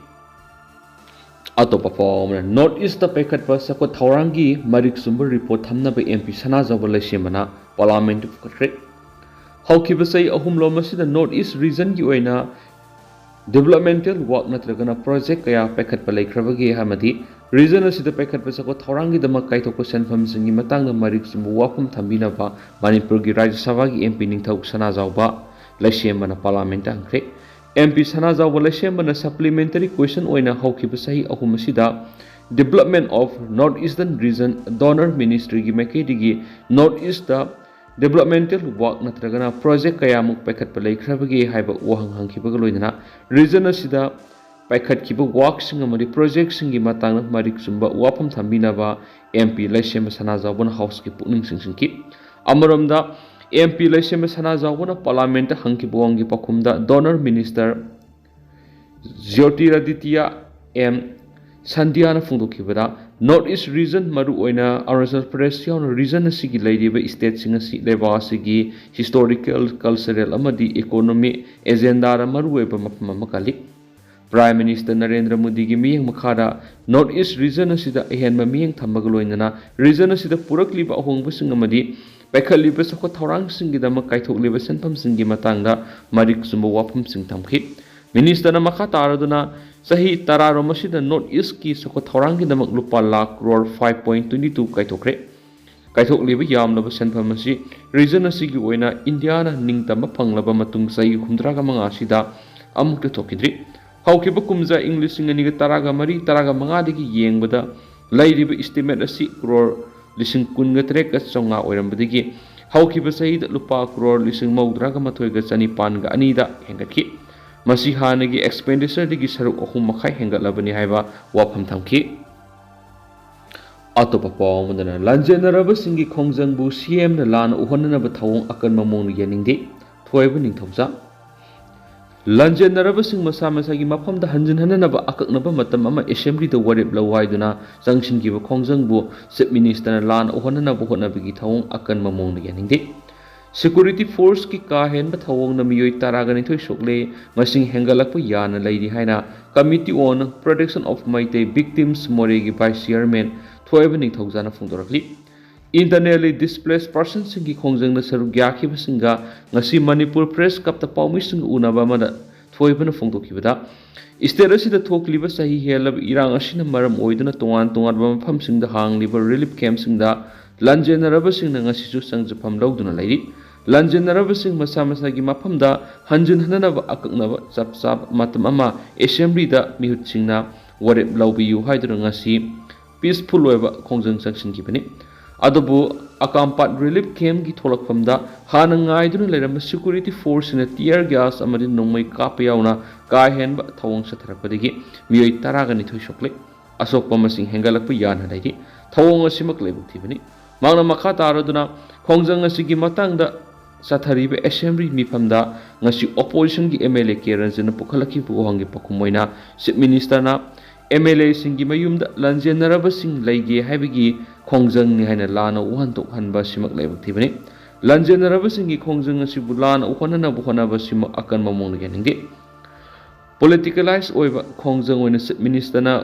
ꯑꯇꯣꯞꯄ ꯄꯥꯎ ꯑꯃꯅ, North Eastꯇ ꯄꯥꯏꯈꯠꯄ ꯆꯥꯎꯈꯠ ꯊꯧꯔꯥꯡꯒꯤ ꯃꯔꯤꯛ ꯆꯨꯝꯕ report ꯊꯝꯅꯕ M P ꯁꯅꯥꯖꯥꯎꯕ ꯂꯩꯁꯦꯝꯕꯅ parliamentꯇ ꯄꯨꯈꯠꯈ꯭ꯔꯦ꯫ ꯍꯧꯈꯤꯕ ꯆꯍꯤ ꯑꯍꯨꯝꯂꯣꯝ ꯑꯁꯤꯗ North East regionꯒꯤ ꯑꯣꯏꯅ developmental work ꯅꯠꯇ꯭ꯔꯒꯅ project ꯀꯌꯥ ꯄꯥꯏꯈꯠꯄ ꯂꯩꯈ꯭ꯔꯕꯒꯦ ꯑꯃꯗꯤ region ꯑꯁꯤꯗ ꯄꯥꯏꯈꯠꯄ ꯆꯥꯎꯈꯠ ꯊꯧꯔꯥꯡꯒꯤꯗꯃꯛ ꯀꯥꯏꯊꯣꯛꯄ ꯁꯦꯟꯐꯝꯁꯤꯡꯒꯤ ꯃꯇꯥꯡꯗ ꯃꯔꯤꯛ ꯆꯨꯝꯕ ꯋꯥꯐꯝ ꯊꯝꯕꯤꯅꯕ ꯃꯅꯤꯄꯨꯔꯒꯤ ꯔꯥꯖ꯭ꯌ ꯁꯚꯥꯒꯤ M P ꯅꯤꯡꯊꯧ ꯁꯅꯥꯖꯥꯎꯕ ꯂꯩꯁꯦꯝꯕꯅ parliamentꯇ ꯍꯪꯈ꯭ꯔꯦ꯫ M P ꯁꯅꯥꯖꯥꯎꯕ ꯂꯩꯁꯦꯝꯕꯅ supplementary question ꯑꯣꯏꯅ ꯍꯧꯈꯤꯕ ꯆꯍꯤ ꯑꯍꯨꯝ ꯑꯁꯤꯗ Development of North Eastern Region Donor Ministryꯒꯤ ꯃꯥꯏꯀꯩꯗꯒꯤ North Eastꯇ developmental work ꯅꯠꯇ꯭ꯔꯒꯅ project ꯀꯌꯥꯃꯨꯛ ꯄꯥꯏꯈꯠꯄ ꯂꯩꯈ꯭ꯔꯕꯒꯦ ꯍꯥꯏꯕ ꯋꯥꯍꯪ ꯍꯪꯈꯤꯕꯒ ꯂꯣꯏꯅꯅ region ꯑꯁꯤꯗ ꯄꯥꯏꯈꯠꯈꯤꯕ workꯁꯤꯡ ꯑꯃꯗꯤ projectꯁꯤꯡꯒꯤ ꯃꯇꯥꯡꯗ ꯃꯔꯤꯛ ꯆꯨꯝꯕ ꯋꯥꯐꯝ ꯊꯝꯕꯤꯅꯕ M P ꯂꯩꯁꯦꯝꯕ ꯁꯅꯥꯖꯥꯎꯕꯅ Houseꯀꯤ ꯄꯨꯛꯅꯤꯡ ꯆꯤꯡꯁꯤꯟꯈꯤ꯫ ꯑꯃꯔꯣꯝꯗ, M P ꯂꯩꯁꯦꯝꯕ ꯁꯅꯥꯖꯥꯎꯕꯅ parliamentꯇ ꯍꯪꯈꯤꯕ ꯋꯥꯍꯪꯒꯤ ꯄꯥꯎꯈꯨꯝꯗ Donor Minister ꯖ꯭ꯌꯣꯇꯤꯔꯥꯗꯤꯇꯤꯌꯥ M ꯁꯟꯙ꯭ꯌꯥꯅ ꯐꯣꯡꯗꯣꯛꯈꯤꯕꯗ, North East region, ꯃꯔꯨꯑꯣꯏꯅ ꯑꯔꯨꯅꯥꯆꯜ ꯄ꯭ꯔꯗꯦꯁ ꯌꯥꯎꯅ region ꯑꯁꯤꯒꯤ ꯂꯩꯔꯤꯕ stateꯁꯤꯡ ꯑꯁꯤ ꯂꯩꯕꯥꯛ ꯑꯁꯤꯒꯤ historical, cultural ꯑꯃꯗꯤ economic agendaꯗ ꯃꯔꯨꯑꯣꯏꯕ ꯃꯐꯝ ꯑꯃ ꯀꯜꯂꯤ꯫ Prime Minister ꯅꯔꯦꯟꯗ꯭ꯔ ꯃꯣꯗꯤꯒꯤ ꯃꯤꯠꯌꯦꯡ ꯃꯈꯥꯗ North East region ꯑꯁꯤꯗ ꯑꯍꯦꯟꯕ ꯃꯤꯠꯌꯦꯡ ꯊꯝꯕꯒ ꯂꯣꯏꯅꯅ region ꯑꯁꯤꯗ ꯄꯨꯔꯛꯂꯤꯕ ꯑꯍꯣꯡꯕꯁꯤꯡ ꯑꯃꯗꯤ ꯄꯥꯏꯈꯠꯂꯤꯕ ꯆꯥꯎꯈꯠ ꯊꯧꯔꯥꯡꯁꯤꯡꯒꯤꯗꯃꯛ ꯀꯥꯏꯊꯣꯛꯂꯤꯕ ꯁꯦꯟꯐꯝꯁꯤꯡꯒꯤ ꯃꯇꯥꯡꯗ ꯃꯔꯤꯛ ꯆꯨꯝꯕ ꯋꯥꯐꯝꯁꯤꯡ ꯊꯝꯈꯤ꯫ Ministerꯅ ꯃꯈꯥ ꯇꯥꯔꯗꯨꯅ, ꯆꯍꯤ ꯇꯔꯥꯔꯣꯝ ꯑꯁꯤꯗ North Eastꯀꯤ ꯆꯥꯎꯈꯠ ꯊꯧꯔꯥꯡꯒꯤꯗꯃꯛ ꯂꯨꯄꯥ lakh crore five point twenty two ꯀꯥꯏꯊꯣꯛꯈ꯭ꯔꯦ꯫ ꯀꯥꯏꯊꯣꯛꯂꯤꯕ ꯌꯥꯝꯂꯕ ꯁꯦꯟꯐꯝ ꯑꯁꯤ region ꯑꯁꯤꯒꯤ ꯑꯣꯏꯅ ꯏꯟꯗꯤꯌꯥꯅ ꯅꯤꯡꯇꯝꯕ ꯐꯪꯂꯕ ꯃꯇꯨꯡ ꯆꯍꯤ ꯍꯨꯝꯗ꯭ꯔꯥꯒ ꯃꯉꯥ ꯑꯁꯤꯗ ꯑꯃꯨꯛꯇ ꯊꯣꯛꯈꯤꯗ꯭ꯔꯤ꯫ ꯍꯧꯈꯤꯕ ꯀꯨꯝꯖꯥ ꯏꯪ ꯂꯤꯁꯤꯡ ꯑꯅꯤꯒ ꯇꯔꯥꯒ ꯃꯔꯤ ꯇꯔꯥꯒ ꯃꯉꯥꯗꯒꯤ ꯌꯦꯡꯕꯗ ꯂꯩꯔꯤꯕ estimate ꯑꯁꯤ ꯀ꯭ꯔꯣꯔ ꯂꯤꯁꯤꯡ ꯀꯨꯟꯒ ꯇꯔꯦꯠꯀ ꯆꯥꯝꯃꯉꯥ ꯑꯣꯏꯔꯝꯕꯗꯒꯤ ꯍꯧꯈꯤꯕ ꯆꯍꯤꯗ ꯂꯨꯄꯥ ꯀ꯭ꯔꯣꯔ ꯂꯤꯁꯤꯡ ꯃꯧꯗ꯭ꯔꯥꯒ ꯃꯥꯊꯣꯏꯒ ꯆꯅꯤꯄꯥꯟꯒ ꯑꯅꯤꯗ ꯍꯦꯟꯒꯠꯈꯤ꯫ ꯃꯁꯤ ꯍꯥꯟꯅꯒꯤ expenditure ꯗꯒꯤ ꯁꯔꯨꯛ ꯑꯍꯨꯝ ꯃꯈꯥꯏ ꯍꯦꯟꯒꯠꯂꯕꯅꯤ ꯍꯥꯏꯕ ꯋꯥꯐꯝ ꯊꯝꯈꯤ꯫ ꯑꯇꯣꯞꯄ ꯄꯥꯎ ꯑꯃꯗꯅ, ꯂꯥꯟꯖꯦꯟꯅꯔꯕꯁꯤꯡꯒꯤ ꯈꯣꯡꯖꯪꯕꯨ CMꯅ ꯂꯥꯟꯅ ꯎꯍꯟꯅꯅꯕ ꯊꯧꯑꯣꯡ ꯑꯀꯟꯕ ꯃꯑꯣꯡꯗ ꯌꯥꯅꯤꯡꯗꯦ, ꯊꯣꯏꯕ ꯅꯤꯡꯊꯧꯖꯥ꯫ ꯂꯥꯟꯖꯦꯟꯅꯔꯕꯁꯤꯡ ꯃꯁꯥ ꯃꯁꯥꯒꯤ ꯃꯐꯝꯗ ꯍꯟꯖꯤꯟꯍꯟꯅꯅꯕ ꯑꯀꯛꯅꯕ ꯃꯇꯝ ꯑꯃ assemblyꯗ ꯋꯥꯔꯦꯞ ꯂꯧ ꯍꯥꯏꯗꯨꯅ ꯆꯪꯁꯤꯟꯈꯤꯕ ꯈꯣꯡꯖꯪꯕꯨ Chief Ministerꯅ ꯂꯥꯟꯅ ꯎꯍꯟꯅꯅꯕ ꯍꯣꯠꯅꯕꯒꯤ ꯊꯧꯑꯣꯡ ꯑꯀꯟꯕ ꯃꯑꯣꯡꯗ ꯌꯥꯅꯤꯡꯗꯦ꯫ Security forceꯀꯤ ꯀꯥ ꯍꯦꯟꯕ ꯊꯧꯑꯣꯡꯅ ꯃꯤꯑꯣꯏ ꯇꯔꯥꯒ ꯅꯤꯊꯣꯏ ꯁꯣꯛꯂꯦ, ꯃꯁꯤꯡ ꯍꯦꯟꯒꯠꯂꯛꯄ ꯌꯥꯅ ꯂꯩꯔꯤ ꯍꯥꯏꯅ Committee on Protection of Meitei Victims, ꯃꯣꯔꯦꯒꯤ vice chairman ꯊꯣꯏꯕ ꯅꯤꯡꯊꯧꯖꯥꯅ ꯐꯣꯡꯗꯣꯔꯛꯂꯤ꯫ Internally displaced personꯁꯤꯡꯒꯤ ꯈꯣꯡꯖꯪꯗ ꯁꯔꯨꯛ ꯌꯥꯈꯤꯕꯁꯤꯡꯒ ꯉꯁꯤ ꯃꯅꯤꯄꯨꯔ Press Clubꯇ ꯄꯥꯎꯃꯤꯁꯤꯡꯒ ꯎꯅꯕ ꯑꯃꯗ ꯊꯣꯏꯕꯅ ꯐꯣꯡꯗꯣꯛꯈꯤꯕꯗ, state ꯑꯁꯤꯗ ꯊꯣꯛꯂꯤꯕ ꯆꯍꯤ ꯍꯦꯜꯂꯕ ꯏꯔꯥꯡ ꯑꯁꯤꯅ ꯃꯔꯝ ꯑꯣꯏꯗꯨꯅ ꯇꯣꯉꯥꯟ ꯇꯣꯉꯥꯟꯕ ꯃꯐꯝꯁꯤꯡꯗ ꯍꯥꯡꯂꯤꯕ relief campꯁꯤꯡꯗ ꯂꯥꯟꯖꯦꯟꯅꯔꯕꯁꯤꯡꯅ ꯉꯁꯤꯁꯨ ꯆꯪꯖꯐꯝ ꯂꯧꯗꯨꯅ ꯂꯩꯔꯤ꯫ ꯂꯥꯟꯖꯦꯟꯅꯔꯕꯁꯤꯡ ꯃꯁꯥ ꯃꯁꯥꯒꯤ ꯃꯐꯝꯗ ꯍꯟꯖꯤꯟꯍꯟꯅꯅꯕ ꯑꯀꯛꯅꯕ ꯆꯞ ꯆꯥꯕ ꯃꯇꯝ ꯑꯃ assemblyꯗ ꯃꯤꯍꯨꯠꯁꯤꯡꯅ ꯋꯥꯔꯦꯞ ꯂꯧꯕꯤꯌꯨ ꯍꯥꯏꯗꯨꯅ ꯉꯁꯤ peaceful ꯑꯣꯏꯕ ꯈꯣꯡꯖꯪ ꯆꯪꯁꯤꯟꯈꯤꯕꯅꯤ꯫ ꯑꯗꯨꯕꯨ ꯑꯀꯥꯝꯄꯥꯠ relief campꯀꯤ ꯊꯣꯛꯂꯛꯐꯝꯗ ꯍꯥꯟꯅ ꯉꯥꯏꯗꯨꯅ ꯂꯩꯔꯝꯕ security forceꯁꯤꯡꯅ tear gas ꯑꯃꯗꯤ ꯅꯣꯡꯃꯩ ꯀꯥꯞꯄ ꯌꯥꯎꯅ ꯀꯥ ꯍꯦꯟꯕ ꯊꯧꯑꯣꯡ ꯆꯠꯊꯔꯛꯄꯗꯒꯤ ꯃꯤꯑꯣꯏ ꯇꯔꯥꯒ ꯅꯤꯊꯣꯏ ꯁꯣꯛꯂꯦ꯫ ꯑꯁꯣꯛꯄ ꯃꯁꯤꯡ ꯍꯦꯟꯒꯠꯂꯛꯄ ꯌꯥꯅ ꯂꯩꯔꯤ꯫ ꯊꯧꯑꯣꯡ ꯑꯁꯤꯃꯛ ꯂꯥꯏꯕꯛ ꯊꯤꯕꯅꯤ꯫ ꯃꯍꯥꯛꯅ ꯃꯈꯥ ꯇꯥꯔꯗꯨꯅ ꯈꯣꯡꯖꯪ ꯑꯁꯤꯒꯤ ꯃꯇꯥꯡꯗ ꯆꯠꯊꯔꯤꯕ assembly ꯃꯤꯐꯝꯗ ꯉꯁꯤ oppositionꯒꯤ MLA ꯀꯦ ꯔꯟꯖꯟꯅ ꯄꯨꯈꯠꯂꯛꯈꯤꯕ ꯋꯥꯍꯪꯒꯤ ꯄꯥꯎꯈꯨꯝ ꯑꯣꯏꯅ Chief Ministerꯅ ꯑꯦꯝ ꯑꯦꯜ ꯑꯦꯁꯤꯡꯒꯤ ꯃꯌꯨꯝꯗ ꯂꯥꯟꯖꯦꯟꯅꯔꯕꯁꯤꯡ ꯂꯩꯒꯦ ꯍꯥꯏꯕꯒꯤ ꯈꯣꯡꯖꯪꯅꯤ ꯍꯥꯏꯅ ꯂꯥꯟꯅ ꯎꯍꯟꯊꯣꯛꯍꯟꯕ ꯑꯁꯤꯃꯛ ꯂꯥꯏꯕꯛ ꯊꯤꯕꯅꯤ꯫ ꯂꯥꯟꯖꯦꯟꯅꯔꯕꯁꯤꯡꯒꯤ ꯈꯣꯡꯖꯪ ꯑꯁꯤꯕꯨ ꯂꯥꯟꯅ ꯎꯍꯟꯅꯅꯕ ꯍꯣꯠꯅꯕꯁꯤꯃꯛ ꯑꯀꯟꯕ ꯃꯑꯣꯡꯗ ꯌꯥꯅꯤꯡꯗꯦ꯫ ꯄꯣꯂꯤꯇꯤꯀꯦꯂꯥꯏꯁ ꯑꯣꯏꯕ ꯈꯣꯡꯖꯪ ꯑꯣꯏꯅ ꯆꯤꯐ ꯃꯤꯅꯤꯁꯇꯔꯅ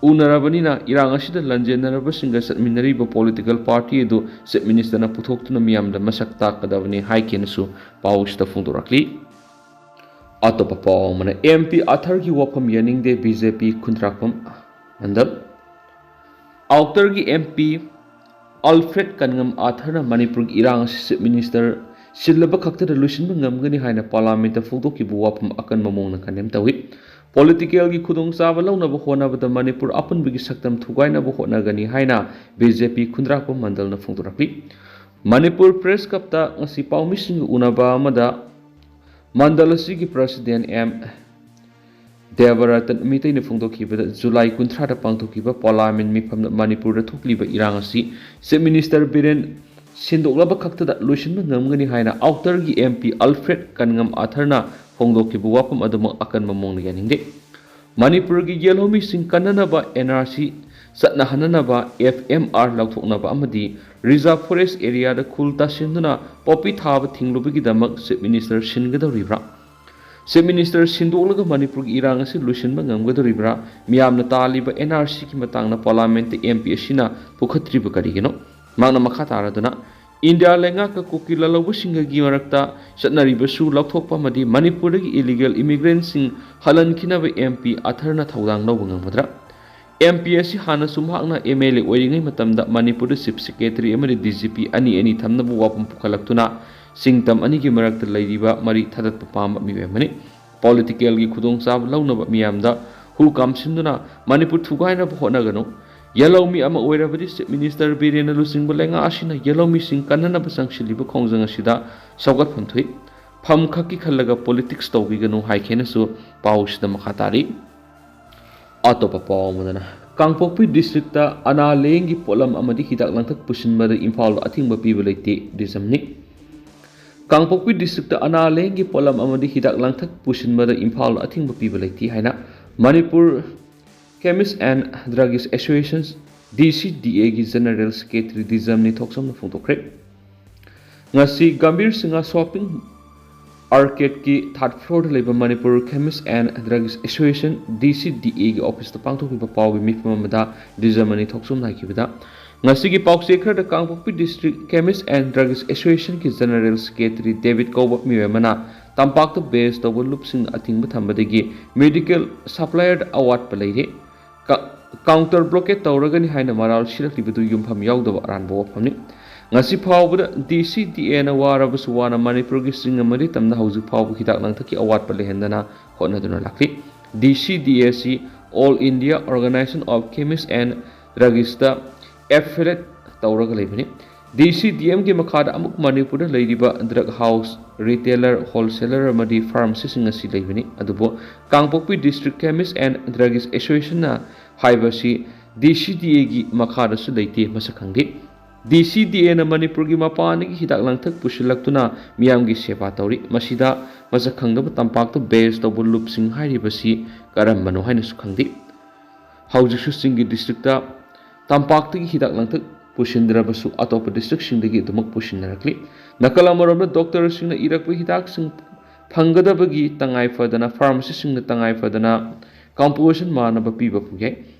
ꯎꯅꯔꯕꯅꯤꯅ ꯏꯔꯥꯡ ꯑꯁꯤꯗ ꯂꯥꯟꯖꯦꯟꯅꯔꯕꯁꯤꯡꯒ ꯆꯠꯃꯤꯟꯅꯔꯤꯕ ꯄꯣꯂꯤꯇꯤꯀꯦꯜ ꯄꯥꯔꯇꯤ ꯑꯗꯨ ꯆꯤꯐ ꯃꯤꯅꯤꯁꯇꯔꯅ ꯄꯨꯊꯣꯛꯇꯨꯅ ꯃꯤꯌꯥꯝꯗ ꯃꯁꯛ ꯇꯥꯛꯀꯗꯕꯅꯤ ꯍꯥꯏꯈꯤꯅꯁꯨ ꯄꯥꯎꯁꯤꯗ ꯐꯣꯡꯗꯣꯔꯛꯂꯤ꯫ ꯑꯇꯣꯞꯄ ꯄꯥꯎ ꯑꯃꯅ, ꯑꯦꯝ ꯄꯤ ꯑꯊꯔꯒꯤ ꯋꯥꯐꯝ ꯌꯥꯅꯤꯡꯗꯦ ꯕꯤ ꯖꯦ ꯄꯤ ꯈꯨꯟꯗ꯭ꯔꯥꯛꯄꯝ ꯃꯟꯗꯜ꯫ ꯑꯥꯎꯇꯔꯒꯤ ꯑꯦꯝ ꯄꯤ ꯑꯜꯐ꯭ꯔꯦꯗ ꯀꯟꯉꯝ ꯑꯥꯊꯔꯅ ꯃꯅꯤꯄꯨꯔꯒꯤ ꯏꯔꯥꯡ ꯑꯁꯤ ꯆꯤꯐ ꯃꯤꯅꯤꯁꯇꯔ ꯁꯤꯜꯂꯕ ꯈꯛꯇꯗ ꯂꯣꯏꯁꯤꯟꯕ ꯉꯝꯒꯅꯤ ꯍꯥꯏꯅ ꯄꯥꯔꯂꯥꯃꯦꯟꯠꯇ ꯐꯣꯡꯗꯣꯛꯈꯤꯕ ꯋꯥꯐꯝ ꯑꯀꯟꯕ ꯃꯑꯣꯡꯗ ꯀꯟꯗꯦꯝ ꯇꯧꯏ꯫ ꯄꯣꯂꯤꯇꯤꯀꯦꯜꯒꯤ ꯈꯨꯗꯣꯡꯆꯥꯕ ꯂꯧꯅꯕ ꯍꯣꯠꯅꯕꯗ ꯃꯅꯤꯄꯨꯔ ꯑꯄꯨꯟꯕꯒꯤ ꯁꯛꯇꯝ ꯊꯨꯒꯥꯏꯅꯕ ꯍꯣꯠꯅꯒꯅꯤ ꯍꯥꯏꯅ ꯕꯤ ꯖꯦ ꯄꯤ ꯈꯨꯟꯗ꯭ꯔꯥꯛꯄꯝ ꯃꯟꯗꯜꯅ ꯐꯣꯡꯗꯣꯔꯛꯂꯤ꯫ ꯃꯅꯤꯄꯨꯔ ꯄ꯭ꯔꯦꯁ ꯀ꯭ꯂꯕꯇ ꯉꯁꯤ ꯄꯥꯎꯃꯤꯁꯤꯡꯒ ꯎꯅꯕ ꯑꯃꯗ ꯃꯟꯗꯜ ꯑꯁꯤꯒꯤ ꯄ꯭ꯔꯁꯤꯗꯦꯟ ꯑꯦꯝ ꯗꯦꯕꯔꯇꯟ ꯃꯤꯇꯩꯅ ꯐꯣꯡꯗꯣꯛꯈꯤꯕꯗ, ꯖꯨꯂꯥꯏ ꯀꯨꯟꯊ꯭ꯔꯥꯗ ꯄꯥꯡꯊꯣꯛꯈꯤꯕ ꯄꯥꯔꯂꯥꯃꯦꯟꯠ ꯃꯤꯐꯝꯗ ꯃꯅꯤꯄꯨꯔꯗ ꯊꯣꯛꯂꯤꯕ ꯏꯔꯥꯡ ꯑꯁꯤ ꯆꯤꯐ ꯃꯤꯅꯤꯁꯇꯔ ꯕꯤꯔꯦꯟ ꯁꯤꯟꯗꯣꯛꯂꯕ ꯈꯛꯇꯗ ꯂꯣꯏꯁꯤꯟꯕ ꯉꯝꯒꯅꯤ ꯍꯥꯏꯅ ꯑꯥꯎꯇꯔꯒꯤ ꯑꯦꯝ ꯄꯤ ꯑꯜꯐ꯭ꯔꯦꯗ ꯀꯟꯉꯝ ꯑꯥꯊꯔꯅ ꯐꯣꯡꯗꯣꯛꯈꯤꯕ ꯋꯥꯐꯝ ꯑꯗꯨꯃꯛ ꯑꯀꯟꯕ ꯃꯑꯣꯡꯗ ꯌꯥꯅꯤꯡꯗꯦ꯫ ꯃꯅꯤꯄꯨꯔꯒꯤ ꯌꯦꯜꯍꯧꯃꯤꯁꯤꯡ ꯀꯟꯅꯅꯕ and R C ꯆꯠꯅꯍꯟꯅꯅꯕ F M R ꯂꯧꯊꯣꯛꯅꯕ ꯑꯃꯗꯤ ꯔꯤꯖꯥꯔꯚ ꯐꯣꯔꯦꯁ ꯑꯦꯔꯤꯌꯥꯗ ꯈꯨꯜ ꯇꯥꯁꯤꯟꯗꯨꯅ ꯄꯣꯄꯤ ꯊꯥꯕ ꯊꯤꯡꯂꯨꯕꯒꯤꯗꯃꯛ ꯆꯤꯐ ꯃꯤꯅꯤꯁꯇꯔ ꯁꯤꯟꯒꯗꯧꯔꯤꯕ꯭ꯔꯥ? ꯆꯤꯐ ꯃꯤꯅꯤꯁꯇꯔ ꯁꯤꯟꯗꯣꯛꯂꯒ ꯃꯅꯤꯄꯨꯔꯒꯤ ꯏꯔꯥꯡ ꯑꯁꯤ ꯂꯣꯏꯁꯤꯟꯕ ꯉꯝꯒꯗꯧꯔꯤꯕ꯭ꯔꯥ? ꯃꯤꯌꯥꯝꯅ ꯇꯥꯜꯂꯤꯕ ꯑꯦꯟ ꯑꯥꯔ ꯁꯤꯒꯤ ꯃꯇꯥꯡꯗ ꯄꯥꯔꯂꯥꯃꯦꯟꯠꯇ ꯑꯦꯝ ꯄꯤ ꯑꯁꯤꯅ ꯄꯨꯈꯠꯇ꯭ꯔꯤꯕ ꯀꯔꯤꯒꯤꯅꯣ? ꯃꯍꯥꯛꯅ ꯃꯈꯥ ꯇꯥꯔꯗꯨꯅ, ꯏꯟꯗꯤꯌꯥ ꯂꯩꯉꯥꯛꯀ ꯀꯨꯀꯤ ꯂꯥꯜꯍꯧꯕꯁꯤꯡꯒꯒꯤ ꯃꯔꯛꯇ ꯆꯠꯅꯔꯤꯕꯁꯨ ꯂꯧꯊꯣꯛꯄ ꯑꯃꯗꯤ ꯃꯅꯤꯄꯨꯔꯗꯒꯤ ꯏꯂꯤꯒꯦꯜ ꯏꯃꯤꯒ꯭ꯔꯦꯟꯠꯁꯤꯡ ꯍꯜꯍꯟꯈꯤꯅꯕ ꯑꯦꯝ ꯄꯤ ꯑꯊꯔꯅ ꯊꯧꯗꯥꯡ ꯂꯧꯕ ꯉꯝꯒꯗ꯭ꯔꯥ? ꯑꯦꯝ ꯄꯤ ꯑꯁꯤ ꯍꯥꯟꯅꯁꯨ ꯃꯍꯥꯛꯅ ꯑꯦꯝ ꯑꯦꯜ ꯑꯦ ꯑꯣꯏꯔꯤꯉꯩ ꯃꯇꯝꯗ ꯃꯅꯤꯄꯨꯔꯗ ꯆꯤꯐ ꯁꯦꯀ꯭ꯔꯦꯇꯔꯤ ꯑꯃꯗꯤ ꯗꯤ ꯖꯤ ꯄꯤ ꯑꯅꯤ ꯑꯅꯤ ꯊꯝꯅꯕ ꯋꯥꯐꯝ ꯄꯨꯈꯠꯂꯛꯇꯨꯅ ꯁꯤꯡꯇꯝ ꯑꯅꯤꯒꯤ ꯃꯔꯛꯇ ꯂꯩꯔꯤꯕ ꯃꯔꯤ ꯊꯥꯗꯠꯄ ꯄꯥꯝꯕ ꯃꯤꯑꯣꯏ ꯑꯃꯅꯤ꯫ ꯄꯣꯂꯤꯇꯤꯀꯦꯜꯒꯤ ꯈꯨꯗꯣꯡꯆꯥꯕ ꯂꯧꯅꯕ ꯃꯤꯌꯥꯝꯗ ꯍꯨ ꯀꯥꯝꯁꯤꯟꯗꯨꯅ ꯃꯅꯤꯄꯨꯔ ꯊꯨꯒꯥꯏꯅꯕ ꯍꯣꯠꯅꯒꯅꯨ꯫ ꯌꯦꯜꯍꯧꯃꯤ ꯑꯃ ꯑꯣꯏꯔꯕꯗꯤ ꯆꯤꯐ ꯃꯤꯅꯤꯁꯇꯔ ꯕꯤꯔꯦꯟꯅ ꯂꯨꯆꯤꯡꯕ ꯂꯩꯉꯥꯛ ꯑꯁꯤꯅ ꯌꯦꯜꯍꯧꯃꯤꯁꯤꯡ ꯀꯟꯅꯅꯕ ꯆꯪꯁꯤꯜꯂꯤꯕ ꯈꯣꯡꯖꯪ ꯑꯁꯤꯗ ꯁꯧꯒꯠꯐꯝ ꯊꯣꯛꯏ꯫ ꯐꯝ ꯈꯛꯀꯤ ꯈꯜꯂꯒ ꯄꯣꯂꯤꯇꯤꯛꯁ ꯇꯧꯕꯤꯒꯅꯨ ꯍꯥꯏꯈꯤꯅꯁꯨ ꯄꯥꯎꯁꯤꯗ ꯃꯈꯥ ꯇꯥꯔꯤ꯫ ꯑꯇꯣꯞꯄ ꯄꯥꯎ ꯑꯃꯗꯅ, ꯀꯥꯡꯄꯣꯛꯄꯤ ꯗꯤꯁꯇ꯭ꯔꯤꯛꯇ ꯑꯅꯥ ꯂꯥꯌꯦꯡꯒꯤ ꯄꯣꯠꯂꯝ ꯑꯃꯗꯤ ꯍꯤꯗꯥꯛ ꯂꯥꯡꯊꯛ ꯄꯨꯁꯤꯟꯕꯗ ꯏꯝꯐꯥꯜꯗ ꯑꯊꯤꯡꯕ ꯄꯤꯕ ꯂꯩꯇꯦ, ꯗꯤꯖꯝꯅꯤ꯫ ꯀꯥꯡꯄꯣꯛꯄꯤ ꯗꯤꯁꯇ꯭ꯔꯤꯛꯇ ꯑꯅꯥ ꯂꯥꯌꯦꯡꯒꯤ ꯄꯣꯠꯂꯝ ꯑꯃꯗꯤ ꯍꯤꯗꯥꯛ ꯂꯥꯡꯊꯛ ꯄꯨꯁꯤꯟꯕꯗ ꯏꯝꯐꯥꯜꯗ ꯑꯊꯤꯡꯕ ꯄꯤꯕ ꯂꯩꯇꯦ ꯍꯥꯏꯅ Manipur Chemist and Druggist Association, D C D A ꯒꯤ General Secretary ꯗꯤꯖꯝꯅꯤ ꯊꯣꯛꯆꯝꯅ ꯐꯣꯡꯗꯣꯛꯈ꯭ꯔꯦ꯫ ꯉꯁꯤ ꯒꯝꯚꯤꯔ ꯁꯤꯡꯍ ꯁꯣꯄꯤꯡ ꯑꯥꯔꯀꯦꯗꯀꯤ ꯊꯥꯔꯠ ꯐ꯭ꯂꯣꯔꯗ ꯂꯩꯕ Manipur Chemist and Druggist Association, D C D A ꯒꯤ ꯑꯣꯐꯤꯁꯇ ꯄꯥꯡꯊꯣꯛꯈꯤꯕ ꯄꯥꯎꯒꯤ ꯃꯤꯐꯝ ꯑꯃꯗ ꯗꯤꯖꯝꯅꯤ ꯊꯣꯛꯆꯝꯅ ꯍꯥꯏꯈꯤꯕꯗ, ꯉꯁꯤꯒꯤ ꯄꯥꯎꯆꯦ ꯈꯔꯗ ꯀꯥꯡꯄꯣꯛꯄꯤ District Chemist and Druggist Association ꯒꯤ General Secretary ꯗꯦꯕꯤꯠ ꯀꯧꯕ ꯃꯤꯑꯣꯏ ꯑꯃꯅ ꯇꯝꯄꯥꯛꯇ ꯕꯦꯁ ꯇꯧꯕ ꯂꯨꯞꯁꯤꯡ ꯑꯊꯤꯡꯕ ꯊꯝꯕꯗꯒꯤ medical supplier ꯗ ꯑꯋꯥꯠꯄ ꯂꯩꯔꯦ꯫ ꯀ-, counter blockade ꯇꯧꯔꯒꯅꯤ ꯍꯥꯏꯅ ꯃꯔꯥꯜ ꯁꯤꯔꯛꯂꯤꯕꯗꯨ ꯌꯨꯝꯐꯝ ꯌꯥꯎꯗꯕ ꯑꯔꯥꯟꯕ ꯋꯥꯐꯝꯅꯤ꯫ ꯉꯁꯤ ꯐꯥꯎꯕꯗ D C D A ꯅ ꯋꯥꯔꯕꯁꯨ ꯋꯥꯅ ꯃꯅꯤꯄꯨꯔꯒꯤ ꯆꯤꯡ ꯑꯃꯗꯤ ꯇꯝꯗ ꯍꯧꯖꯤꯛ ꯐꯥꯎꯕ ꯍꯤꯗꯥꯛ ꯂꯥꯡꯊꯛꯀꯤ ꯑꯋꯥꯠꯄ ꯂꯩꯍꯟꯗꯅ ꯍꯣꯠꯅꯗꯨꯅ ꯂꯥꯛꯂꯤ꯫ D C D A ꯑꯁꯤ All India Organization of Chemists and Druggist ꯇ affiliate ꯇꯧꯔꯒ ꯂꯩꯕꯅꯤ꯫ D C D M ꯒꯤ ꯃꯈꯥꯗ ꯑꯃꯨꯛ ꯃꯅꯤꯄꯨꯔꯗ ꯂꯩꯔꯤꯕ drug house, retailer, wholesaler ꯑꯃꯗꯤ pharmacy ꯁꯤꯡ ꯑꯁꯤ ꯂꯩꯕꯅꯤ꯫ ꯑꯗꯨꯕꯨ ꯀꯥꯡꯄꯣꯛꯄꯤ District Chemist and Druggist Association ꯅ ꯍꯥꯏꯕ ꯑꯁꯤ D C D A ꯒꯤ ꯃꯈꯥꯗꯁꯨ ꯂꯩꯇꯦ, ꯃꯁꯛ ꯈꯪꯗꯦ꯫ D C D A ꯅ ꯃꯅꯤꯄꯨꯔꯒꯤ ꯃꯄꯥꯟꯗꯒꯤ ꯍꯤꯗꯥꯛ ꯂꯥꯡꯊꯛ ꯄꯨꯁꯤꯜꯂꯛꯇꯨꯅ ꯃꯤꯌꯥꯝꯒꯤ ꯁꯦꯕꯥ ꯇꯧꯔꯤ꯫ ꯃꯁꯤꯗ ꯃꯁꯛ ꯈꯪꯗꯕ ꯇꯝꯄꯥꯛꯇ ꯕꯦꯁ ꯇꯧꯕ ꯂꯨꯞꯁꯤꯡ ꯍꯥꯏꯔꯤꯕꯁꯤ ꯀꯔꯝꯕꯅꯣ ꯍꯥꯏꯅꯁꯨ ꯈꯪꯗꯦ꯫ ꯍꯧꯖꯤꯛꯁꯨ ꯆꯤꯡꯒꯤ district ꯇ ꯇꯝꯄꯥꯛꯇꯒꯤ ꯍꯤꯗꯥꯛ ꯂꯥꯡꯊꯛ ꯄꯨꯁꯤꯟꯗ꯭ꯔꯕꯁꯨ ꯑꯇꯣꯞꯄ district ꯁꯤꯡꯗꯒꯤ ꯑꯗꯨꯃꯛ ꯄꯨꯁꯤꯟꯅꯔꯛꯂꯤ꯫ ꯅꯥꯀꯜ ꯑꯃꯔꯣꯝꯗ doctor ꯁꯤꯡꯅ ꯏꯔꯛꯄ ꯍꯤꯗꯥꯛꯁꯤꯡ ꯐꯪꯒꯗꯕꯒꯤ ꯇꯉꯥꯏ ꯐꯗꯅ pharmacy ꯁꯤꯡꯅ ꯇꯉꯥꯏ ꯐꯗꯅ composition ꯃꯥꯟꯅꯕ ꯄꯤꯕ ꯐꯪ ꯌꯥꯏ꯫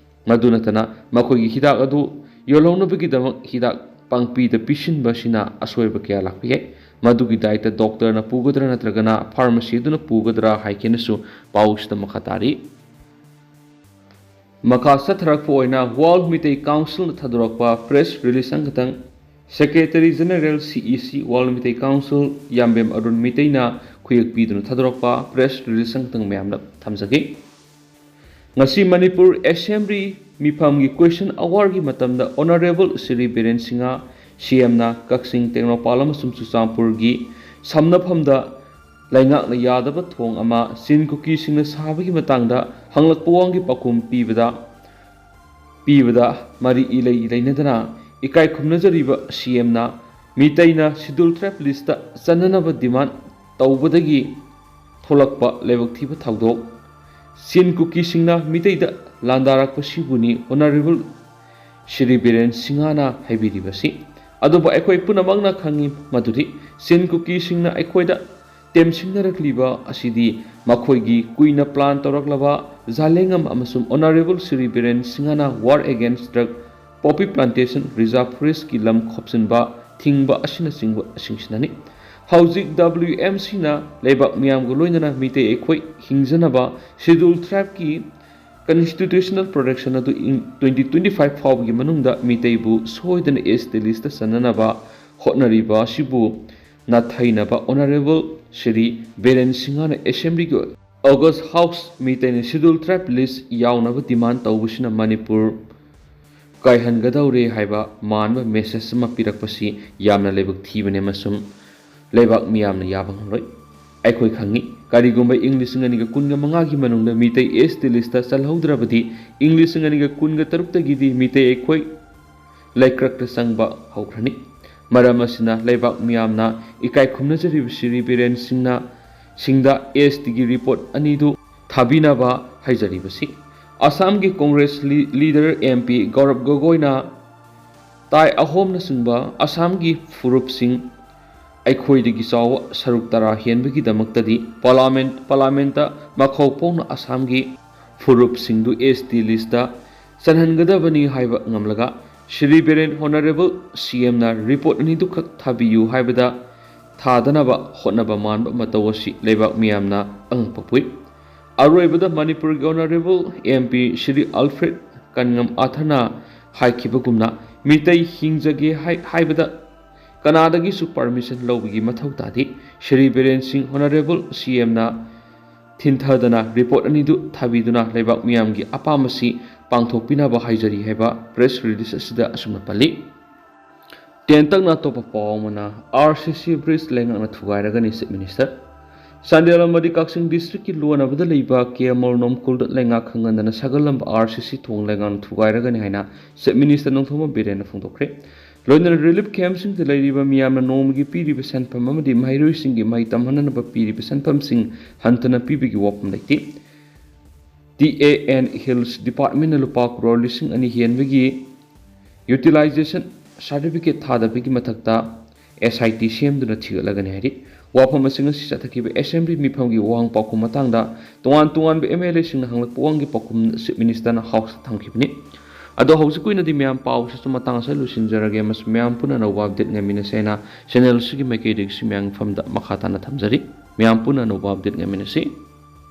ꯃꯗꯨ ꯅꯠꯇꯅ ꯃꯈꯣꯏꯒꯤ ꯍꯤꯗꯥꯛ ꯑꯗꯨ ꯌꯣꯜꯍꯧꯅꯕꯒꯤꯗꯃꯛ ꯍꯤꯗꯥꯛ ꯄꯥꯡꯄꯤꯗ ꯄꯤꯁꯤꯟꯕ ꯑꯁꯤꯅ ꯑꯁꯣꯏꯕ ꯀꯌꯥ ꯂꯥꯛꯄ ꯌꯥꯏ꯫ ꯃꯗꯨꯒꯤ ꯗꯥꯏꯇ doctor ꯅ ꯄꯨꯒꯗ꯭ꯔꯥ ꯅꯠꯇ꯭ꯔꯒꯅ pharmacy ꯑꯗꯨꯅ ꯄꯨꯒꯗ꯭ꯔꯥ ꯍꯥꯏꯒꯦꯅꯁꯨ ꯄꯥꯎꯁꯤꯗ ꯃꯈꯥ ꯇꯥꯔꯤ꯫ ꯃꯈꯥ ꯆꯠꯊꯔꯛꯄ ꯑꯣꯏꯅ World ꯃꯤꯇꯩ Council ꯅ ꯊꯥꯗꯣꯔꯛꯄ press release ꯑꯃꯈꯛꯇꯪ꯫ Secretary General, C E C, World Meitei Council ꯌꯥꯝꯕꯦꯝ Arun ꯃꯤꯇꯩꯅ ꯈꯨꯌꯦꯛ ꯄꯤꯗꯨꯅ ꯊꯥꯗꯣꯔꯛꯄ press release ꯑꯃꯈꯛꯇꯪ ꯃꯌꯥꯝꯗ ꯊꯝꯖꯒꯦ꯫ ꯉꯁꯤ ꯃꯅꯤꯄꯨꯔ Assembly ꯃꯤꯐꯝꯒꯤ question hour ꯒꯤ ꯃꯇꯝꯗ Honourable Shri Biren Singh, C M ꯅ ꯀꯛꯆꯤꯡ, ꯇꯦꯡꯅꯧꯄꯜ ꯑꯃꯁꯨꯡ ꯆꯨꯔꯆꯥꯟꯄꯨꯔꯒꯤ ꯁꯝꯅꯐꯝꯗ ꯂꯩꯉꯥꯛꯅ ꯌꯥꯗꯕ ꯊꯣꯡ ꯑꯃ ꯆꯤꯟ ꯀꯨꯀꯤꯁꯤꯡꯅ ꯁꯥꯕꯒꯤ ꯃꯇꯥꯡꯗ ꯍꯪꯂꯛꯄ ꯋꯥꯍꯪꯒꯤ ꯄꯥꯎꯈꯨꯝ ꯄꯤꯕꯗ, ꯄꯤꯕꯗ ꯃꯔꯤ ꯏꯂꯩ ꯂꯩꯅꯗꯅ ꯏꯀꯥꯏ ꯈꯨꯝꯅꯖꯔꯤꯕ C M ꯅ ꯃꯤꯇꯩꯅ Schedule Tribe list ꯇ ꯆꯟꯅꯅꯕ demand ꯇꯧꯕꯗꯒꯤ ꯊꯣꯛꯂꯛꯄ ꯂꯥꯏꯕꯛ ꯊꯤꯕ ꯊꯧꯗꯣꯛ꯫ ꯆꯤꯟ ꯀꯨꯀꯤꯁꯤꯡꯅ ꯃꯤꯇꯩꯗ ꯂꯥꯟꯗꯥꯔꯛꯄꯁꯤꯕꯨꯅꯤ ꯑꯣꯅꯔꯦꯕꯜ ꯁ꯭ꯔꯤ ꯕꯤꯔꯦꯟ ꯁꯤꯡꯍꯅ ꯍꯥꯏꯕꯤꯔꯤꯕꯁꯤ꯫ ꯑꯗꯨꯕꯨ ꯑꯩꯈꯣꯏ ꯄꯨꯝꯅꯃꯛꯅ ꯈꯪꯏ ꯃꯗꯨꯗꯤ ꯆꯤꯟ ꯀꯨꯀꯤꯁꯤꯡꯅ ꯑꯩꯈꯣꯏꯗ ꯇꯦꯝꯁꯤꯟꯅꯔꯛꯂꯤꯕ ꯑꯁꯤꯗꯤ ꯃꯈꯣꯏꯒꯤ ꯀꯨꯏꯅ ꯄ꯭ꯂꯥꯟ ꯇꯧꯔꯛꯂꯕ ꯖꯥꯂꯦꯡꯉꯝ ꯑꯃꯁꯨꯡ ꯑꯣꯅꯔꯦꯕꯜ ꯁ꯭ꯔꯤ ꯕꯤꯔꯦꯟ ꯁꯤꯡꯍꯅ war against drug poppy plantation, reserve ꯐꯣꯔꯦꯁ꯭ꯠꯀꯤ ꯂꯝ ꯈꯣꯞꯆꯤꯟꯕ, ꯊꯤꯡꯕ ꯑꯁꯤꯅꯆꯤꯡꯕꯁꯤꯡꯁꯤꯅꯅꯤ꯫ ꯍꯧꯖꯤꯛ W M Cꯅ ꯂꯩꯕꯥꯛ ꯃꯤꯌꯥꯝꯒ ꯂꯣꯏꯅꯅ ꯃꯤꯇꯩ ꯑꯩꯈꯣꯏ ꯍꯤꯡꯖꯅꯕ ꯁꯦꯗ꯭ꯌꯨꯜ ꯇ꯭ꯔꯥꯏꯕꯀꯤ ꯀꯟꯁꯇꯤꯇ꯭ꯌꯨꯁꯅꯦꯜ ꯄ꯭ꯔꯣꯇꯦꯛꯁꯟ ꯑꯗꯨ ꯏꯪ twenty twenty five ꯐꯥꯎꯕꯒꯤ ꯃꯅꯨꯡꯗ ꯃꯤꯇꯩꯕꯨ ꯁꯣꯏꯗꯅ S T ꯂꯤꯁ꯭ꯠꯇ ꯆꯟꯅꯅꯕ ꯍꯣꯠꯅꯔꯤꯕ ꯑꯁꯤꯕꯨ ꯅꯥꯊꯩꯅꯕ ꯑꯣꯅꯔꯦꯕꯜ ꯁ꯭ꯔꯤ ꯕꯤꯔꯦꯟ ꯁꯤꯡꯍꯅ ꯑꯦꯁꯦꯝꯕ꯭ꯂꯤꯒꯤ ꯑꯣꯒꯁ꯭ꯠ ꯍꯥꯎꯁ ꯃꯤꯇꯩꯅ ꯁꯦꯗ꯭ꯌꯨꯜ ꯇ꯭ꯔꯥꯏꯕ ꯂꯤꯁ꯭ꯠ ꯌꯥꯎꯅꯕ ꯗꯤꯃꯥꯟꯗ ꯇꯧꯕꯁꯤꯅ ꯃꯅꯤꯄꯨꯔ ꯀꯥꯏꯍꯟꯒꯗꯧꯔꯦ ꯍꯥꯏꯕ ꯃꯥꯟꯕ ꯃꯦꯁꯦꯖ ꯑꯃ ꯄꯤꯔꯛꯄꯁꯤ ꯌꯥꯝꯅ ꯂꯥꯏꯕꯛ ꯊꯤꯕꯅꯤ ꯑꯃꯁꯨꯡ ꯂꯩꯕꯥꯛ ꯃꯤꯌꯥꯝꯅ ꯌꯥꯕ ꯉꯝꯂꯣꯏ꯫ ꯑꯩꯈꯣꯏ ꯈꯪꯏ, ꯀꯔꯤꯒꯨꯝꯕ ꯏꯪ ꯂꯤꯁꯤꯡ ꯑꯅꯤꯒ ꯀꯨꯟꯒ ꯃꯉꯥꯒꯤ ꯃꯅꯨꯡꯗ ꯃꯤꯇꯩ S T ꯂꯤꯁ꯭ꯠꯇ ꯆꯜꯍꯧꯗ꯭ꯔꯕꯗꯤ ꯏꯪ ꯂꯤꯁꯤꯡ ꯑꯅꯤꯒ ꯀꯨꯟꯒ ꯇꯔꯨꯛꯇꯒꯤꯗꯤ ꯃꯤꯇꯩ ꯑꯩꯈꯣꯏ ꯂꯩꯀ꯭ꯔꯛꯇ ꯆꯪꯕ ꯍꯧꯈ꯭ꯔꯅꯤ꯫ ꯃꯔꯝ ꯑꯁꯤꯅ ꯂꯩꯕꯥꯛ ꯃꯤꯌꯥꯝꯅ ꯏꯀꯥꯏ ꯈꯨꯝꯅꯖꯔꯤꯕ ꯁ꯭ꯔꯤ ꯕꯤꯔꯦꯟ ꯁꯤꯡꯅ ꯁꯤꯡꯗ S Tꯒꯤ ꯔꯤꯄꯣꯔꯠ ꯑꯅꯤꯗꯨ ꯊꯥꯕꯤꯅꯕ ꯍꯥꯏꯖꯔꯤꯕꯁꯤ꯫ ꯑꯁꯥꯝꯒꯤ ꯀꯣꯡꯒ꯭ꯔꯦꯁ ꯂꯤ-, ꯂꯤꯗꯔ M P ꯒꯧꯔꯕ ꯒꯣꯒꯣꯏꯅ ꯇꯥꯏ ꯑꯍꯣꯝꯅꯆꯤꯡꯕ ꯑꯁꯥꯝꯒꯤ ꯐꯨꯔꯨꯞꯁꯤꯡ ꯑꯩꯈꯣꯏꯗꯒꯤ ꯆꯥꯎꯕ ꯁꯔꯨꯛ ꯇꯔꯥ ꯍꯦꯟꯕꯒꯤꯗꯃꯛꯇꯗꯤ ꯄꯥꯔꯂꯥꯃꯦꯟ-, ꯄꯥꯔꯂꯥꯃꯦꯟꯇ ꯃꯈꯧ ꯐꯣꯡꯅ ꯑꯁꯥꯝꯒꯤ ꯐꯨꯔꯨꯞꯁꯤꯡꯗꯨ S T ꯂꯤꯁ꯭ꯠꯇ ꯆꯜꯍꯟꯒꯗꯕꯅꯤ ꯍꯥꯏꯕ ꯉꯝꯂꯒ ꯁ꯭ꯔꯤ ꯕꯤꯔꯦꯟ ꯑꯣꯅꯔꯦꯕꯜ C Mꯅ ꯔꯤꯄꯣꯔꯠ ꯑꯅꯤꯗꯨꯈꯛ ꯊꯥꯕꯤꯌꯨ ꯍꯥꯏꯕꯗ ꯊꯥꯗꯅꯕ ꯍꯣꯠꯅꯕ ꯃꯥꯟꯕ ꯃꯇꯧ ꯑꯁꯤ ꯂꯩꯕꯥꯛ ꯃꯤꯌꯥꯝꯅ ꯑꯉꯛꯄ ꯄꯣꯛꯏ꯫ ꯑꯔꯣꯏꯕꯗ ꯃꯅꯤꯄꯨꯔꯒꯤ honourable M P Shri Alfred Kangam ꯑꯥꯊꯔꯅ ꯍꯥꯏꯈꯤꯕꯒꯨꯝꯅ ꯃꯤꯇꯩ ꯍꯤꯡꯖꯒꯦ ꯍꯥꯏ-, ꯍꯥꯏꯕꯗ ꯀꯅꯥꯗꯒꯤꯁꯨ ꯄꯔꯃꯤꯁꯟ ꯂꯧꯕꯒꯤ ꯃꯊꯧ ꯇꯥꯗꯦ꯫ ꯁ꯭ꯔꯤ ꯕꯤꯔꯦꯟ ꯁꯤꯡ ꯑꯣꯅꯔꯦꯕꯜ C Mꯅ ꯊꯤꯟꯊꯗꯅ ꯔꯤꯄꯣꯔꯠ ꯑꯅꯤꯗꯨ ꯊꯥꯕꯤꯗꯨꯅ ꯂꯩꯕꯥꯛ ꯃꯤꯌꯥꯝꯒꯤ ꯑꯄꯥꯝꯕꯁꯤ ꯄꯥꯡꯊꯣꯛꯄꯤꯅꯕ ꯍꯥꯏꯖꯔꯤ ꯍꯥꯏꯕ ꯄ꯭ꯔꯦꯁ ꯔꯤꯂꯤꯖ ꯑꯁꯤꯗ ꯑꯁꯨꯝꯅ ꯄꯜꯂꯤ꯫ ꯇꯦꯟꯇꯛꯅ ꯑꯇꯣꯞꯄ ꯄꯥꯎ ꯑꯃꯅ, R C C ꯕ꯭ꯔꯤꯖ ꯂꯩꯉꯥꯛꯅ ꯊꯨꯒꯥꯏꯔꯒꯅꯤ, ꯆꯤꯐ ꯃꯤꯅꯤꯁꯇꯔ꯫ ꯆꯥꯟꯗꯦꯜ ꯑꯃꯗꯤ ꯀꯛꯆꯤꯡ ꯗꯤꯁꯇ꯭ꯔꯤꯛꯀꯤ ꯂꯣꯟꯅꯕꯗ ꯂꯩꯕ ꯀꯦ ꯑꯃꯔ ꯅꯣꯝꯀꯨꯜꯗ ꯂꯩꯉꯥꯛ ꯈꯪꯍꯟꯗꯅ ꯁꯥꯒꯠꯂꯝꯕ R C C ꯊꯣꯡ ꯂꯩꯉꯥꯛꯅ ꯊꯨꯒꯥꯏꯔꯒꯅꯤ ꯍꯥꯏꯅ ꯆꯤꯐ ꯃꯤꯅꯤꯁꯇꯔ ꯅꯣꯡꯊꯣꯝꯕꯝ ꯕꯤꯔꯦꯟꯅ ꯐꯣꯡꯗꯣꯛꯈ꯭ꯔꯦ꯫ ꯂꯣꯏꯅꯅ ꯔꯤꯂꯤꯐ ꯀꯦꯝꯞꯁꯤꯡꯗ ꯂꯩꯔꯤꯕ ꯃꯤꯌꯥꯝꯅ ꯅꯣꯡꯃꯒꯤ ꯄꯤꯔꯤꯕ ꯁꯦꯟꯐꯝ ꯑꯃꯗꯤ ꯃꯍꯩꯔꯣꯏꯁꯤꯡꯒꯤ ꯃꯍꯩ ꯇꯝꯍꯟꯅꯅꯕ ꯄꯤꯔꯤꯕ ꯁꯦꯟꯐꯝꯁꯤꯡ ꯍꯟꯊꯅ ꯄꯤꯕꯒꯤ ꯋꯥꯐꯝ ꯂꯩꯇꯦ꯫ ꯇꯤ ꯑꯦ ꯑꯦꯟ ꯍꯤꯜꯁ ꯗꯤꯄꯥꯔꯠꯃꯦꯟꯅ ꯂꯨꯄꯥ ꯀ꯭ꯔꯣꯔ ꯂꯤꯁꯤꯡ ꯑꯅꯤ ꯍꯦꯟꯕꯒꯤ ꯌꯨꯇꯤꯂꯥꯏꯖꯦꯁꯟ ꯁꯥꯔꯇꯤꯐꯤꯀꯦꯠ ꯊꯥꯗꯕꯒꯤ ꯃꯊꯛꯇ ꯑꯦꯁ ꯑꯥꯏ ꯇꯤ ꯁꯦꯝꯗꯨꯅ ꯊꯤꯒꯠꯂꯒꯅꯤ ꯍꯥꯏꯔꯤ꯫ ꯋꯥꯐꯝ ꯑꯁꯤ ꯉꯁꯤ ꯆꯠꯊꯈꯤꯕ ꯑꯦꯁꯦꯝꯕ꯭ꯂꯤ ꯃꯤꯐꯝꯒꯤ ꯋꯥꯍꯪ ꯄꯥꯎꯈꯨꯝ ꯃꯇꯥꯡꯗ ꯇꯣꯉꯥꯟ ꯇꯣꯉꯥꯟꯕ ꯑꯦꯝ ꯑꯦꯜ ꯑꯦꯁꯤꯡꯅ ꯍꯪꯂꯛꯄ ꯋꯥꯍꯪꯒꯤ ꯄꯥꯎꯈꯨꯝ ꯆꯤꯐ ꯃꯤꯅꯤꯁꯇꯔꯅ ꯍꯥꯎꯁꯇ ꯊꯝꯈꯤꯕꯅꯤ꯫ ꯑꯗꯣ ꯍꯧꯖꯤꯛꯀꯤ ꯑꯣꯏꯅꯗꯤ ꯃꯌꯥꯝ ꯄꯥꯎꯁꯤꯁꯨ ꯃꯇꯥꯡ ꯑꯁꯤꯗ ꯂꯣꯏꯁꯤꯟꯖꯔꯒꯦ꯫ ꯃꯁꯤ ꯃꯌꯥꯝ ꯄꯨꯟꯅ ꯑꯅꯧꯕ ꯑꯞꯗꯦꯠ ꯉꯥꯏꯃꯤꯟꯅꯁꯦ ꯍꯥꯏꯅ ꯆꯦꯅꯦꯜꯁꯤꯒꯤ ꯃꯥꯏꯀꯩꯗꯒꯤꯁꯨ ꯃꯌꯥꯝꯒꯤ ꯃꯐꯝꯗ ꯃꯈꯥ ꯇꯥꯅ ꯊꯝꯖꯔꯤ꯫ ꯃꯌꯥꯝ ꯄꯨꯟꯅ ꯑꯅꯧꯕ ꯑꯞꯗꯦꯠ ꯉꯥꯏꯃꯤꯟꯅꯁꯤ꯫